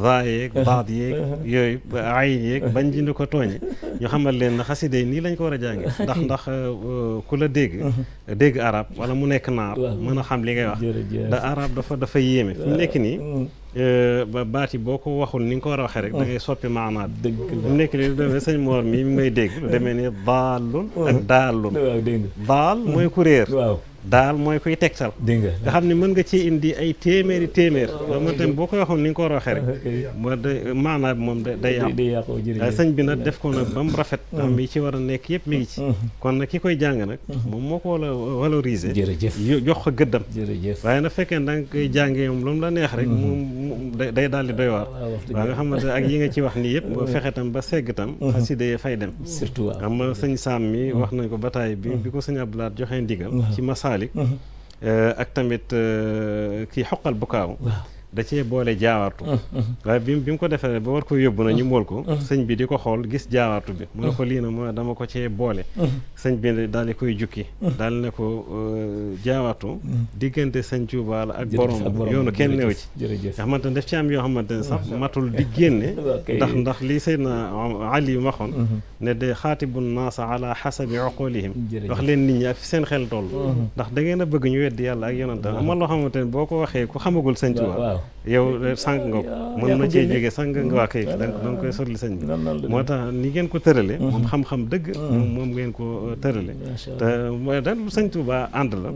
za yeeg baat yeeg yooyu ayn yeeg bañ ji ko tooñe ñu xamal leen na xasida yi nii lañ ko war a jànge ndax ku la dégg arab wala mu nekk naar mën a xam li ngay wax da arab dafa yéeme fi mu nekk nii baat yi boo ko waxul ni nga ko war a waxee rek da ngay soppi maanaat mu nekk nii demee sëñ Mor mi may dégg lu demee ni daalun ak daalun daal mooy ku réer daal mooy koy tegtal nga xam ne mën nga ci indi ay téeméer loolu man tamit boo koy waxoon ni nga ko war a waxee rek moo de maanaam moom day yàqu waaye sëñ bi nag def ko nag ba mu rafet am yi ci war a nekk yëpp mi ngi ci kon nag ki koy jàng nag moom moo ko war a valoriser jox ko gëddam waaye nag fekkee da nga koy jàngee moom lu mu la neex rek moom day daal di doy waar waaw nga xamante ak yi nga ci wax nii yëpp fexe tam ba segg tam xasida yi fay dem surtout xam nga sëñ Sam mi wax nañ ko bataay bi ko sëñ Abdoulaye joxee ndigal ci Masalik ak tamit kii xoqal bu kaaw da cee boole jaawartu waaye bi mu ko defee ba war ko yóbbu na ñu mool ko sëñ bi di ko xool gis jaawartu bi mu ne ko lii na mo dama ko cee boole sëñ bi daal di koy jukki daal ne ko jaawartu diggante sëñ Tuubaa la ak borom yoonu kenn néew ci nga xamante ne daf ci am yoo xamante ne sax matul di génne ndax lii Seydina Ali waxoon ne de xaatibu naasa ala xasabi uqulihim wax leen nit ñi ak fi seen xel toll ndax da ngeen a bëgg ñu weddi yàlla ak yonante amal loo xamante ne boo ko waxee ku xamagul sëñ Tuubaa yow sànq nga ko mën na cee jógee sànq nga waa kay da nga koy sotli sëñ bi moo tax ni ngeen ko tërale moom xam-xam dëgg moom ngeen ko tërale te mooy daal lu sëñ Tuubaa ànd la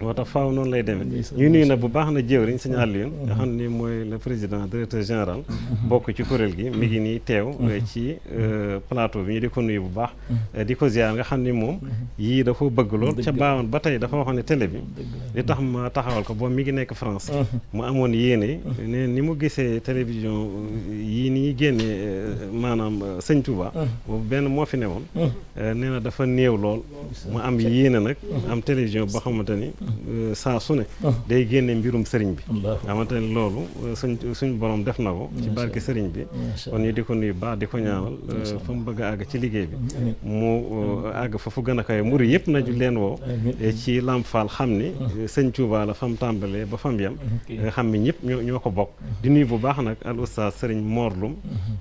moo tax faaw noonu lay demee ñu nuyu na bu baax na jëwriñ sëñ Alioune nga xam ni mooy le président directeur général bokk ci kuréel gi mi ngi nii teew ci plateau bi ñu di ko nuyu bu baax di ko ziar nga xam ni moom yii dafa bëgg lool ca baawoon ba tey dafa waxoon ne télé bi li tax ma taxawal ko boobu mi ngi nekk France mu amoon yéene ne ni mu gisee télévision yii ni génnee maanaam sëñ Touba boobu benn moo fi newoon nee na dafa néew lool mu am yéene nag am télévision boo xamante ni saa su ne day génne mbirum sëriñ bi xamante ne loolu suñ borom def na ko ci barke sëriñ bi kon ñu di ko nuyu baax di ko ñaanal fa mu bëgg a àgg ci liggéey bi mu àgg fa fu gën a kawe muri yëpp nañu leen woo ci Lamp Fall xam ni sëñ Touba la fam tàmbalee ba fam yem nga xam ni ñëpp ñoo ko bokk di nuyu bu baax nag al oustaz sëriñ Morlum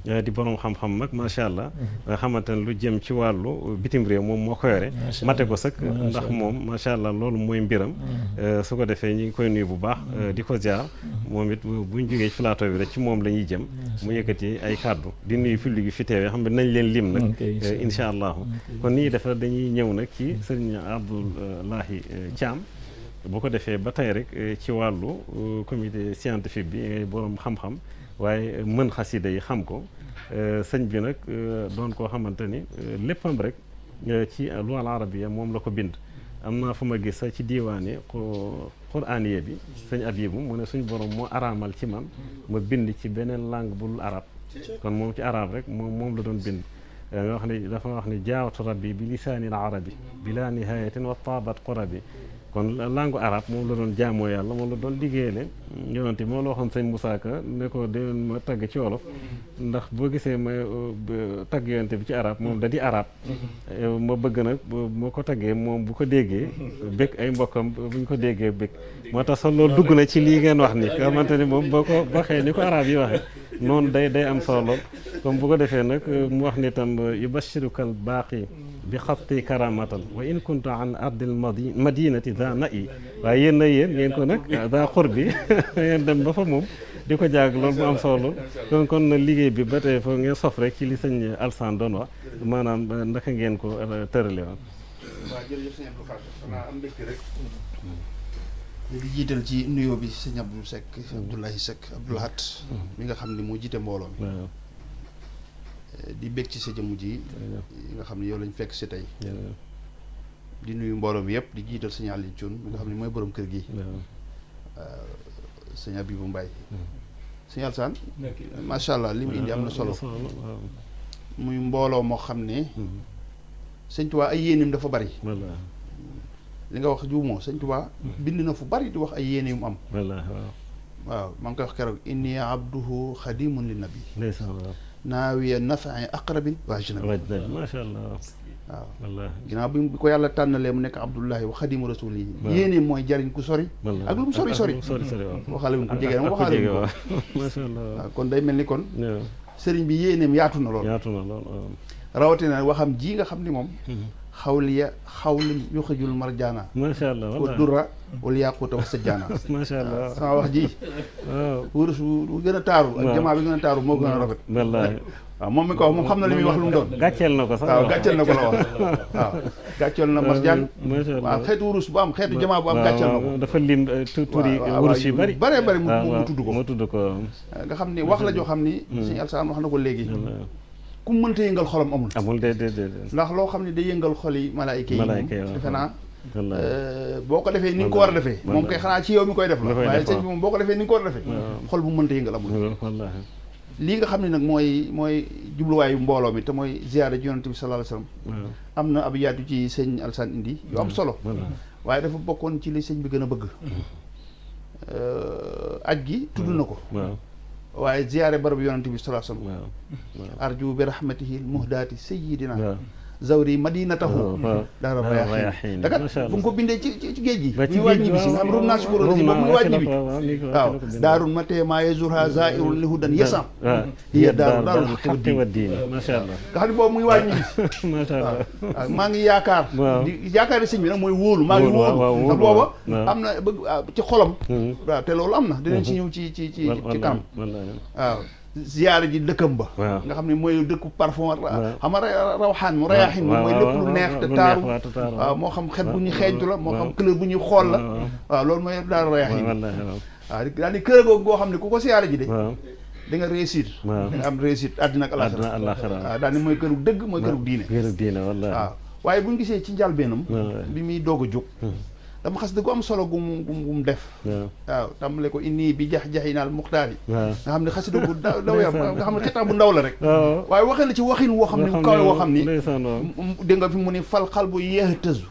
di borom xam-xam mag macha allah nga xamante ne lu jëm ci wàllu bitim réew moom moo ko yore mate ko sëkk ndax moom macha allah loolu mooy mbiram su ko defee ñu ngi koy nuyu bu baax di ko ziar moom it buñ jógee ci plateau bi rek ci moom la ñuy jëm mu yëkkati ay kàddu di nuyu public gi fi teewee xam ne nañ leen lim nag incha allahu kon nii def dañuy ñëw nag ci sëriñ Abdoulahi Thiam bu ko defee ba tey rek ci wàllu comité scientifique bi ngay borom xam-xam waaye mën xasida yi xam ko sëñ bi nag doon koo xamante ni léppam rek ci loi al arabiya moom la ko bind am naa fu ma gis sax ci diiwaane quraaniye bi sëñ Abibu mu ne suñ borom moo araamal ci man ma bind ci beneen langue bul arab kon moom ci arab rek moom la doon bind nga wax ni dafa wax ni jaawatu rabbi bi lisaanil arabi bila nihayatin wa taabat qurabi kon langue arabe moom la doon jaamoo yàlla moom la doon liggéeyale yonante moom la waxoon sëñ Moussa Ka ne ko de ma tagg ci wolof ndax boo gisee ma tagg yonante bi ci arabe moom da di arabe ma bëgg nag moo ko taggee moom bu ko déggee bëgg ay mbokkam bu ñu ko déggee bëgg moo tax sax loolu dugg na ci lii ngeen wax ni xamante ni moom boo ko waxee ni ko arabe yi waxee noonu day am solo lool comme bu ko defee nag mu wax ni tam yubashirukal baaqi bi xatti karamatan wa in kuntu an ardil madinati da na i waaye yéen na yéen ngeen ko nag daa xur bi ngeen dem ba fa moom di ko jàng loolu mu am solo kon na liggéey bi ba tey foofu ngeen sof rek ci li sëñ Alsaan doon wax maanaam naka ngeen ko tërale woon. waaw jërëjëf sëñ Abdou Khadre xanaa am mbégte rek ñu di jiital ci nuyoo bi sëñ Abdou Seck Abdoulahi Seck Abdoulahat mi nga xam ne moo jiite mbooloo mi di bég ci sa jëmm ji nga xam ne yow lañ fekk si tey di nuyu mbooloo mi yëpp di jiital sëñ Aliou Thioune mi nga xam ne mooy borom kër gi sëñ Abibou Mbaye sëñ Alsaan macha allah li mu indi am na solo muy mbooloo moo xam ne sëñ Tuubaa ay yéenim dafa bari li nga wax juumoo sëñ Tuubaa bind na fu bari di wax ay yéene yu mu am waaw maa ngi koy wax keroog inni abduhu xadimun li nabi naawiya nafa'i aqrabin wa ajnabi macha allah waaw ginnaaw bi ko yàlla tànnalee mu nekk abdullahi wa xadimu rasul yi yéene mooy jariñ ku sori ak lu mu sori waxaale wuñ ko jegee moom waxaale wuñ ko macha allah waaw kon day mel ni kon sëriñ bi yéeneem yaatu na lool rawatina waxam ji nga xam ni moom xawliya xawlin yuxrijul marjaana macha allah wa durra wal yaquuta wa sajjaana macha allah sama wax ji waaw wurus bu gën a taaru ak jamaa bi gën a taaru moo gën a rafet wallaahi waaw moom mi ko wax moom xam na li muy wax lu mu doon gàcceel na ko sax waaw gàcceel na ko la wax waaw gàcceel na marjaan macha allah waaw xeetu wurus bu am xeetu jamaa bu am gàcceel na ko dafa lim turi wurus yu bari bëree bëri mu tudd ko mu tudd ko nga xam ni wax la joo xam ni Sëñ Alsaan wax na ko léegi ku mënta yëngal xolam amul déedéet ndax loo xam ne day yëngal xol yi malaayika yi moom defe naa boo ko defee ni nga ko war a defee moom kay xanaa ci yow mi koy def la waaye sëñ bi moom boo ko defee ni nga ko war a defee xol bu mënta yëngal amul lii nga xam ne nag mooy jubluwaayu mbooloo mi te mooy ziyaara ji Yonent bi sallallahu alayhi wasallam am na ab yaatu ci sëñ Alsaan indi yu am solo waaye dafa bokkoon ci li sëñ bi gën a bëgg aj gi tudd na ko waaye ziyaare barab Yonent bi sallallahu alayhi wasallam arju bi rahmatihi muhdaati sayyidina zawri madinatahu dara bayahin dakat bu nga ko bindee ci géej gi muy waaj ñibbi si nga xam rum naa sukuro si boobu muy waaj ñibbi waaw daarun ma tee maa yazurha zairun lihudan yesam hiya daarul haqqi wa diin macha allah nga xam ne boobu muy waaj ñibbi si macha allah waaw maa ngi yaakaar di yaakaar sëñ bi nag mooy wóolu maa ngi wóolu ndax booba am na bëgg ci xolam waaw te loolu am na dinañ si ñëw ci kanam waaw ziyaara ji dëkkam ba nga xam ne mooy dëkku parfum xam nga rawxaan mu rayaaxin bi mooy lépp lu neex te taaru waaw moo xam xet bu ñuy xeeñtu la moo xam couleur bu ñuy xool la waaw loolu mooy daal rayaaxin waaw daal di kër googu goo xam ne ku ko ziyaara ji de di nga réussir di nga am réussite àddina ak àllaaxira waaw daal ni mooy këru dëgg mooy këru diine waaw waaye bu ñu gisee ci njàlbeenam bi muy doog a jóg dama xas dëgg am solo gum def waaw tàmbale ko inni bi jax-jaxi naal muxtaar yi nga xam ne xasida bu daw yaram nga xam ne xetaa bu ndaw la rek waaye waxee na ci waxin woo xam ne mu kawe woo xam ni dégg nga fi mu ni fal xal bu yeex tëzu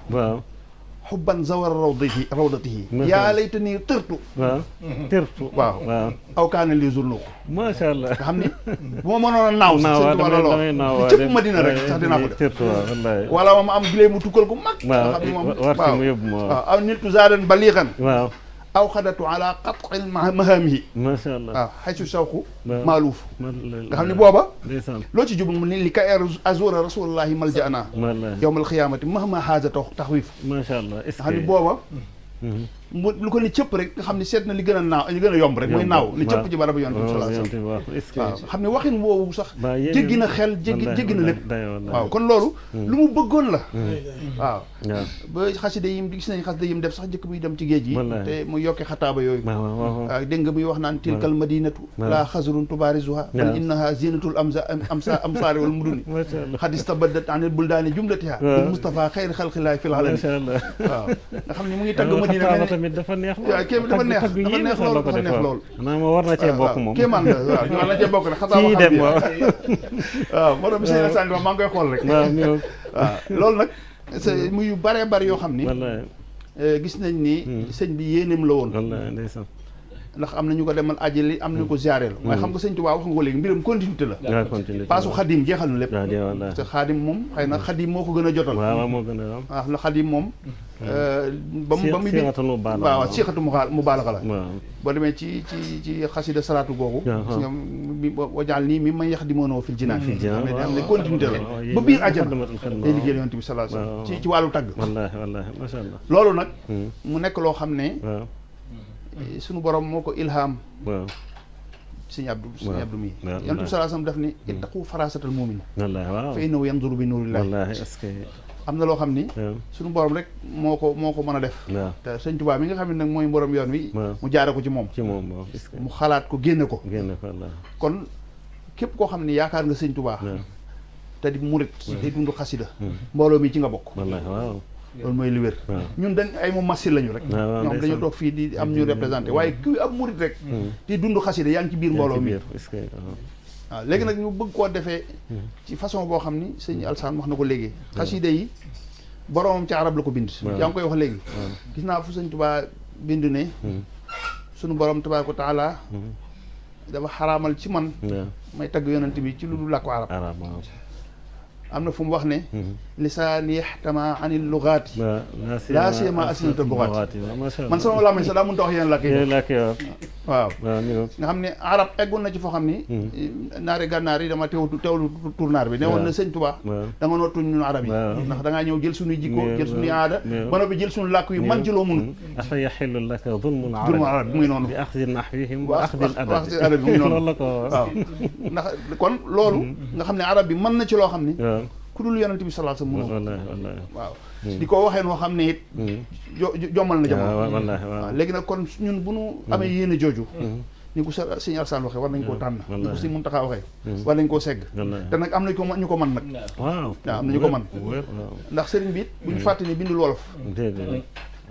xubban zawar rawdatihi yaa layta nii tërtu waaw aw kaana lii zurnu ko macha allah nga xam ni bu ma mënoon a naaw sax sëñ Tuubaa looloo di cëpp Madina rek sax dinaa ko def wala ma am gilee mu tukkal ko mag nga xam ni moom waaw aw nittu zaadan baliixan waaw aw xadatu ala qat'il mahamihi macha allah waaw xaysu sawqu maaluuf nga xam ne booba loo ci jublu mu ni li ka azura rasulullahi maljaana yawmal xiyaamati mahma haaza taxwiif macha allah nga xam ne booba mu lu ko ni cëpp rek nga xam ne seet na li gën a naaw li gën a yomb rek mooy naaw ni cëpp ci barab Yonent bi sallallahu alayhi wasallam waaw xam ne waxin woowu sax jéggi na xel jéggi na lépp waaw kon loolu lu mu bëggoon la waaw ba xasida yim gis nañ xasida yim def sax jëkk muy dem ci géej gi te mu yokke xataaba yooyu waaw dégg nga muy wax naan tilkal madinatu la xasrun tubaarizuha bal innaha zinatul amsaari wal muduni xadis tabaddat anil buldaani jumlatiha bil Mustafa xayri xalqillahi fil alami waaw nga xam ne mu ngi tagg Madina tamit dafa neex waaw kéem dafa neex lool dafa neex lool naa ma war na cee bokk moom kéemaan la waaw war na cee bokk rek xataa dem waaw moo tax bi sëñ Alsaan maa ngi koy xool rek waaw loolu nag muy yu bëree bëri yoo xam ni gis nañ ni sëñ bi yéeneem la woon ndax am na ñu ko demal ajali am na ñu ko ziaré la waaye xam nga sëñ Tuubaa wax nga ko léegi mbiram continuité la paasu xadim jeexal na lépp te xadim moom xëy na xadim moo ko gën a jotal waaw moo gën a waaw la xadim moom ba muy bi waaw siixatu mu baalaxa la boo demee ci xasida salaatu googu gis nga wajaal nii mi may yax di mënoo fil jinaan am ne continuité la ba biir àjjana day liggéeyal Yonent bi sallallahu alayhi wasallam ci wàllu tagg wallaahi masha Allah loolu nag mu nekk loo xam ne suñu borom moo ko ilham sëñ Abdou mi Yonent bi sallallahu alayhi wasallam daf ni ittaqu farasatal mu'min fa innahu yanzuru bi nuurillahi am na loo xam ni suñu borom rek moo ko mën a def te sëñ Tuubaa mi nga xam ne nag mooy borom yoon wi mu jaare ko ci moom mu xalaat ko génne ko kon képp koo xam ne yaakaar nga sëñ Tuubaa te di murit day dund xasida mbooloo mi ci nga bokk loolu mooy li wér ñun dañ ay moom masil lañu rek ñoom dañu toog fii di am ñu représenté waaye kuy ab murit rek di dund xasida yaa ngi ci biir mbooloo mi waaw léegi nag ñu bëgg koo defee ci façon boo xam ni sëñ Alsaan wax na ko léegi xasida yi boromam ci arab la ko bind yaa ngi koy wax léegi gis naa fu sëñ Tuubaa bind ne suñu borom tabaaraka wa taala dafa xaraamal ci man may tagg yonent bi ci lu dul làkku arab am na fu mu wax ne lisaan yaxtama anil lugaati laa siyama asinata bugaati man sama làmmiñ sax daa mënut a wax yeneen làkk yi waaw waaw nga xam ne arab eggoon na ci foo xam ni naari gànnaar yi dama teewlu tournaar bi ne woon na sëñ Tuubaa da nga nootuñ ñun arab yi ndax da ngaa ñëw jël suñuy jikko jël suñuy aada ba noppi jël suñu làkk yu man ci loo mënul afa yaxillu laka zulmul arab bi muy noonu bi axdi nahwihim wa axdi adab bi muy noonu loolu la ko waaw ndax kon loolu nga xam ne arab bi mën na ci loo xam ni ku dul yonent bi sallallahu alayhi wasallam wallaahi waaw di ko waxee noo xam ne it jommal na jamono waaw léegi nag kon ñun bu nu amee yéene jooju ni ko sëñ Alassane waxee war nañ koo tànn ni ko sëñ Muntaxa waxee war nañ koo segg te nag am nañ ko ñu ko mën nag waaw am nañu ko mën ndax sëriñ bi it bu ñu fàtte ni bindul wolof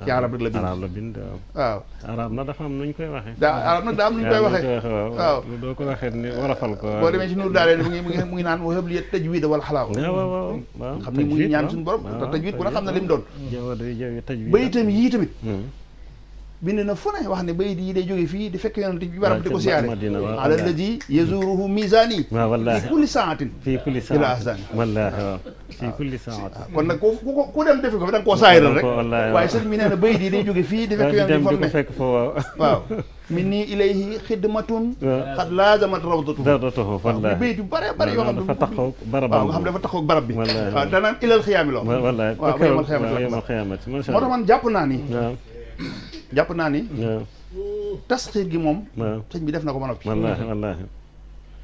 ci arab rek la bind waaw arab na dafa am nuñ koy waxee arab nag daa am nuñ koy waxee waaw doo ko waxee ni wolofal ko boo demee ci nuur daale mu ngi naan wahab li tajwid wala xalaaw waaw xam ni mu ngi ñaan suñu borom te tajwid ku ne xam na li mu doon tajwid bayitam yii tamit bind na fu ne wax ne bayit yi day jóge fii di fekk yonent bi barab di ko siyaare ala alladi yazuruhu misani fi kulli saatin ila ahsani wallaahi waaw fi kulli saatin kon nag ku dem defi ko fi da nga koo saayiral rek waaye sëñ mi nee na bayit yi day jóge fii di fekk yonent bi fa ne waaw min nii ilayhi xidmatun xad laazamat rawdatuhu wallaahi bayit yu bare bare yoo xam ne dafa taxaw barab waaw nga xam ne dafa taxaw barab bi waaw danaan ilal xiyaami loo wallaahi waaw ba yemal xiyaamati moo tax man jàpp naa ni tasxiir gi moom sëñ bi def na ko ba noppi wallaahi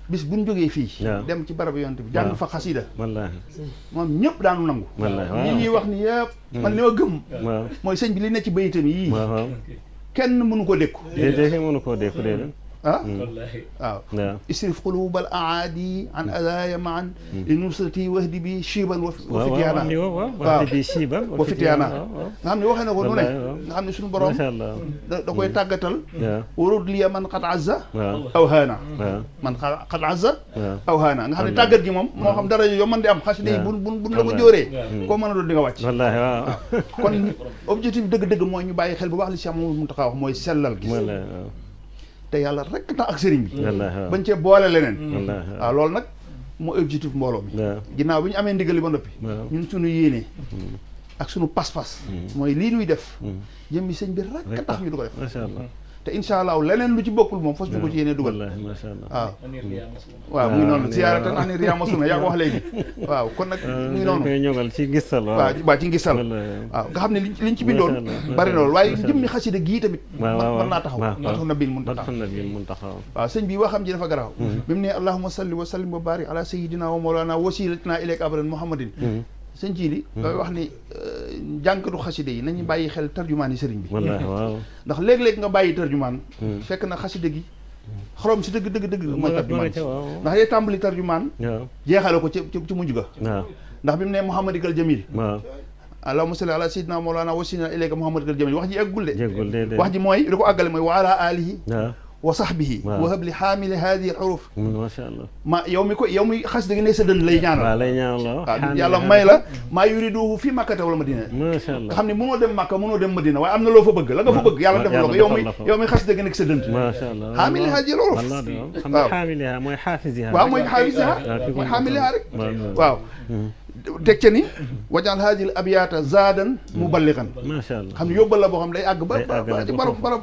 bis bu ñu jógee fii dem ci barab yonent bi jàng fa xasida wallaahi moom ñëpp daanu nangu ñi ñuy wax ni yëpp man li ma gëm mooy sëñ bi li ne ci bayitam yii kenn mënu ko dékku déedéet mënu koo dékku déedéet waaw isrif qulubal aadi an adaya maan li nusrati wahdi bi shiban wa fitiyaana waaw bi shiban wa fitiyaana nga xam ne waxee na ko nu ne nga xam ne suñu borom da koy tàggatal warud liya man qad azza aw haana man qad azza aw haana nga xam ne tàggat gi moom moo xam dara yo mën di am xasida yi buñ la ko jóoree koo mën a doon di nga wàcc wallaahi waaw kon objectif dëgg-dëgg mooy ñu bàyyi xel bu baax li Cheikh Mamadou Mountakha wax mooy sellal gi te yàlla rek tax ak sëriñ bi bañ cee boole leneen waaw loolu nag moo objectif mbooloo mi ginnaaw bi ñu amee ndigali ba noppi ñun suñu yéene ak suñu pas-pas mooy lii nuy def jëmmi sëñ bi rek tax ñu du ko def macha allah te incha allah leneen lu ci bokkul moom fas ñu ko ci yéene dugal macha allah waaw mu ngi noonu ziyaaratan ani riyaama sunna yaa ko wax léegi waaw kon nag mu ngi noonu koy ñogal ci ngistal waaw ci ngistal waaw nga xam ne liñ ci bindoon bari na loolu waaye jëmmi xasida gii tamit mën naa taxaw taxaw na bil mun taxaw waaw sëñ bi waxam ji dafa garaaw bi mu ne allahumma salli wa sallim wa barik ala sayyidina wa mawlana wasilatina ilayka abadan muhammadin sëñ ci li dooy wax ni jànkatu xaside yi nañu bàyyi xel tarjumaan yi sëriñ bi wallaahi waaw ndax léeg-léeg nga bàyyi tarjumaan fekk na xaside gi xorom si dëgg mooy tarjumaan ndax yee tàmbali tarjumaan jeexale ko ci mujj ga ndax bi mu ne muhammadikal jamil allahumma salli ala sayyidina mawlana wasilina ilayka muhammadikal jamil wax ji eggul de wax ji mooy li ko àggale mooy wa ala alihi wa sahbihi wa hab li xaamili hadihi alxuruf macha allah yow mi xas dëgg ne sa dënn lay ñaanal waaw yàlla may la maa yuriduhu fi makkata wala madina macha allah nga xam ne mënoo dem makka mënoo dem madina waaye am na loo fa bëgg la nga fa bëgg yàlla defal la ko yow mi xas dëgg nekk sa dënn macha allah xaamili hadihi alxuruf xam nga xaamiliha mooy xaafisiha waaw mooy xaafisiha mooy xaamiliha rek waaw teg ca ni wajal haadil abyaata zaadan muballigan macha allah xam ne yóbbal la boo xam day àgg ba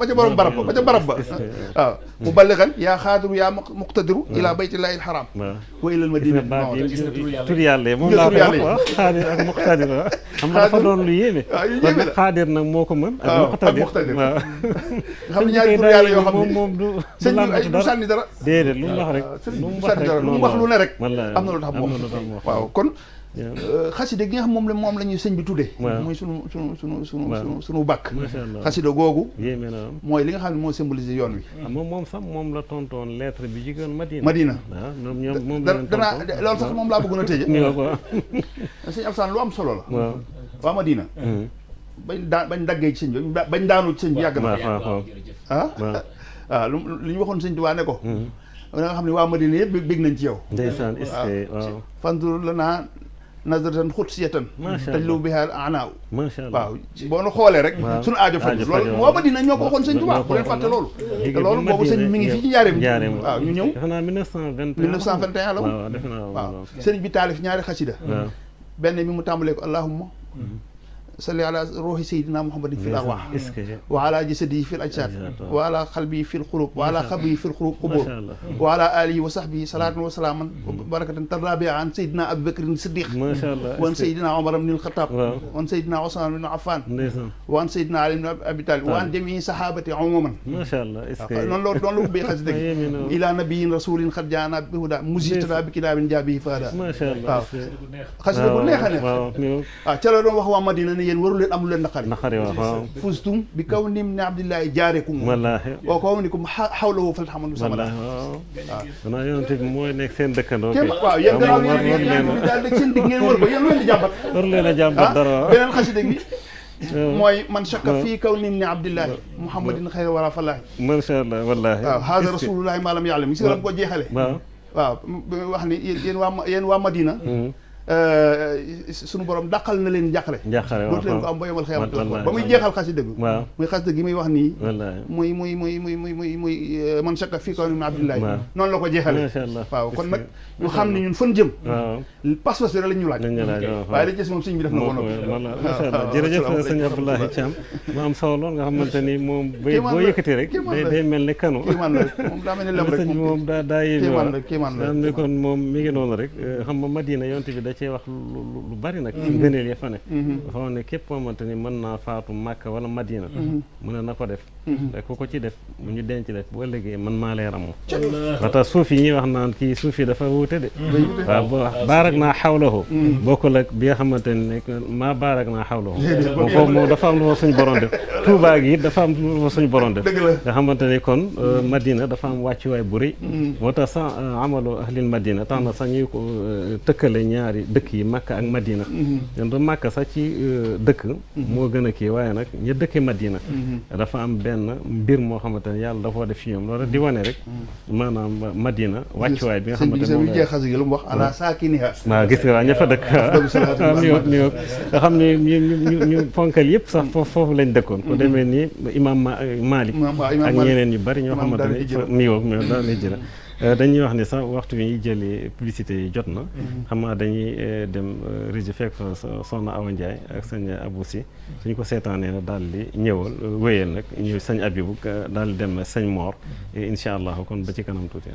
ca borom barab ba waaw muballigan yaa xaadiru yaa muqtadiru ila baytillahi alxaram wa ilal madina tur yàlla moom laa koy wax xaadir ak muqtadir xam nga dafa doon lu yéeme waaw xaadir nag moo ko mën ak muqtadir waaw nga xam ne ñaari tur yàlla yoo xam ne moom du du sànni dara déedéet lu mu wax rek lu mu wax lu ne rek am na lu tax moom waaw kon xasida gi nga xam moom la ñuy sëñ bi tuddee mooy sunu bàkk xasida googu yéeme na mooy li nga xam ne moo symbolisé yoon wi moom sax moom la tontoon lettre bi jógeen Madina moom danaa loolu sax moom laa bëggoon a tëje sëñ Alassane lu am solo la waa Madina bañ daggee ci sëñ bi bañ daanul ci sëñ bi yàgg na waaw li ñu waxoon sëñ Tuubaa ne ko da nga xam ne waa Madina yëpp bég nañ ci yow ndeysaan waaw fandur la naa nazaratan xudsiyatan tajlu biha anaaw macha allah waaw boo nu xoolee rek suñu aajo faj loolu waa Madina ñoo ko waxoon sëñ Tuubaa bu leen fàtte loolu te loolu boobu sëñ mi ngi fii ci njaareem waaw ñu ñëw defe naa 1921 la waaw sëriñ bi taalif ñaari xasida benn bi mu tàmbalee ko allahumma salli ala ruuhi sayyidina muhammadin fil arwaax wa ala jasadihi fil ajsaad wa ala qalbihi fil xulub wa ala xabrihi fil qubur wa ala alihi wa sahbihi salaatan wa salaaman barakatan tarda an sayyidina abubakrin siddiq wa an sayyidina omar ibn al-khattab wa an sayyidina usman ibn affan wa an sayyidina ali ibn abi talib wa an jamii sahabati umuman noonu la ubbee xasida gi ila nabiyin rasulin xad jaana bi huda musitana bi kitaabin jaabihi faada waaw xasida bu neex a neex waaw ca la doon wax waa Madina ne yéen waru leen amul leen naqari waaw fustum bi kaw nim ne abdillahi jaarekum wallaahi wa kaw nikum xawlahu fal xamadu samada waaw xanaa yonent bi mooy nekk seen dëkkandoo waaw yéen gannaaw yéen daal dëkk seen digg ngeen wër ko yéen lu leen di jàmbat waru leen a jàmbat dara beneen xasida gi mooy man shakka fii kaw nim ne abdillahi muhammadin xayra wara fallaahi macha allah wallaahi waaw haada rasulullahi maalam yàllam gis nga ko jeexale waaw wax ni yéen waa Madina suñu borom dàqal na leen njàqare dootu leen ko am ba yomal xiyamati ba muy jeexal xasida gi muy xasida gi muy wax nii muy man shakka fii kaw nim ne abdillahi noonu la ko jeexale waaw kon nag ñu xam ne ñun fan jëm pas-pas bi rek lañ ñu laaj waaye li des moom sëñ bi def na ko noppi macha allah jërëjëf sëñ Abdoulaye Thiam mu am solo lool nga xamante ni moom boo yëkkati rek day mel ne kanu kéemaan la rek moom daa mel ne lem rek moom daa yéeme waaw kéemaan la am ne kon moom mi ngi noonu rek xam nga Madina yonte bi da cee wax lu bari nag ci ngëneel ya fa ne dafa wax ne képp koo xamante ni mën naa faatu Màkka wala Madina mu ne na ko def te ku ko ci def mu ñu denc def bu ëllëgee man maa lay ramoo ba tax suuf yi ñuy wax naan kii suuf yi dafa wuute de waaw baarak naa xawlahu bokkul ak bi nga xamante ni maa baarak naa xawlahu moom foofu moom dafa am lu ma suñu borom def Tuubaa gi it dafa am lu ma suñu borom def nga xamante ni kon Madina dafa am wàccuwaay bu rëy moo tax sax amalu ahlil Madina tax na sax ñuy ko tëkkale ñaari dëkk yi Makka ak Madina ñun do Makka sax ci dëkk moo gën a kii waaye nag ña dëkke Madina dafa am benn mbir moo xamante ne yàlla dafa def fi ñoom loolu di wane rek maanaam Madina wàccuwaay bi nga xamante ne moom lu mu wax ala saakiniha waaw gis nga waa ña fa dëkk waaw mi nga xam ne ñu fonkal yëpp sax foofu lañ dëkkoon ku demee ni imam Malik ak ñeneen ñu bari ñoo xamante ne miwoog mi daal lay jëla dañuy wax ni sax waxtu bi ñuy jëlee publicité yi jot na xam naa dañuy dem régi fekk fa soxna Awa Ndiaye ak sëñ Abou Si suñ ko seetaanee na daal di ñëwal wéyal nag ñu sëñ Abibu daal di dem sëñ Mor incha allah kon ba ci kanam tuuti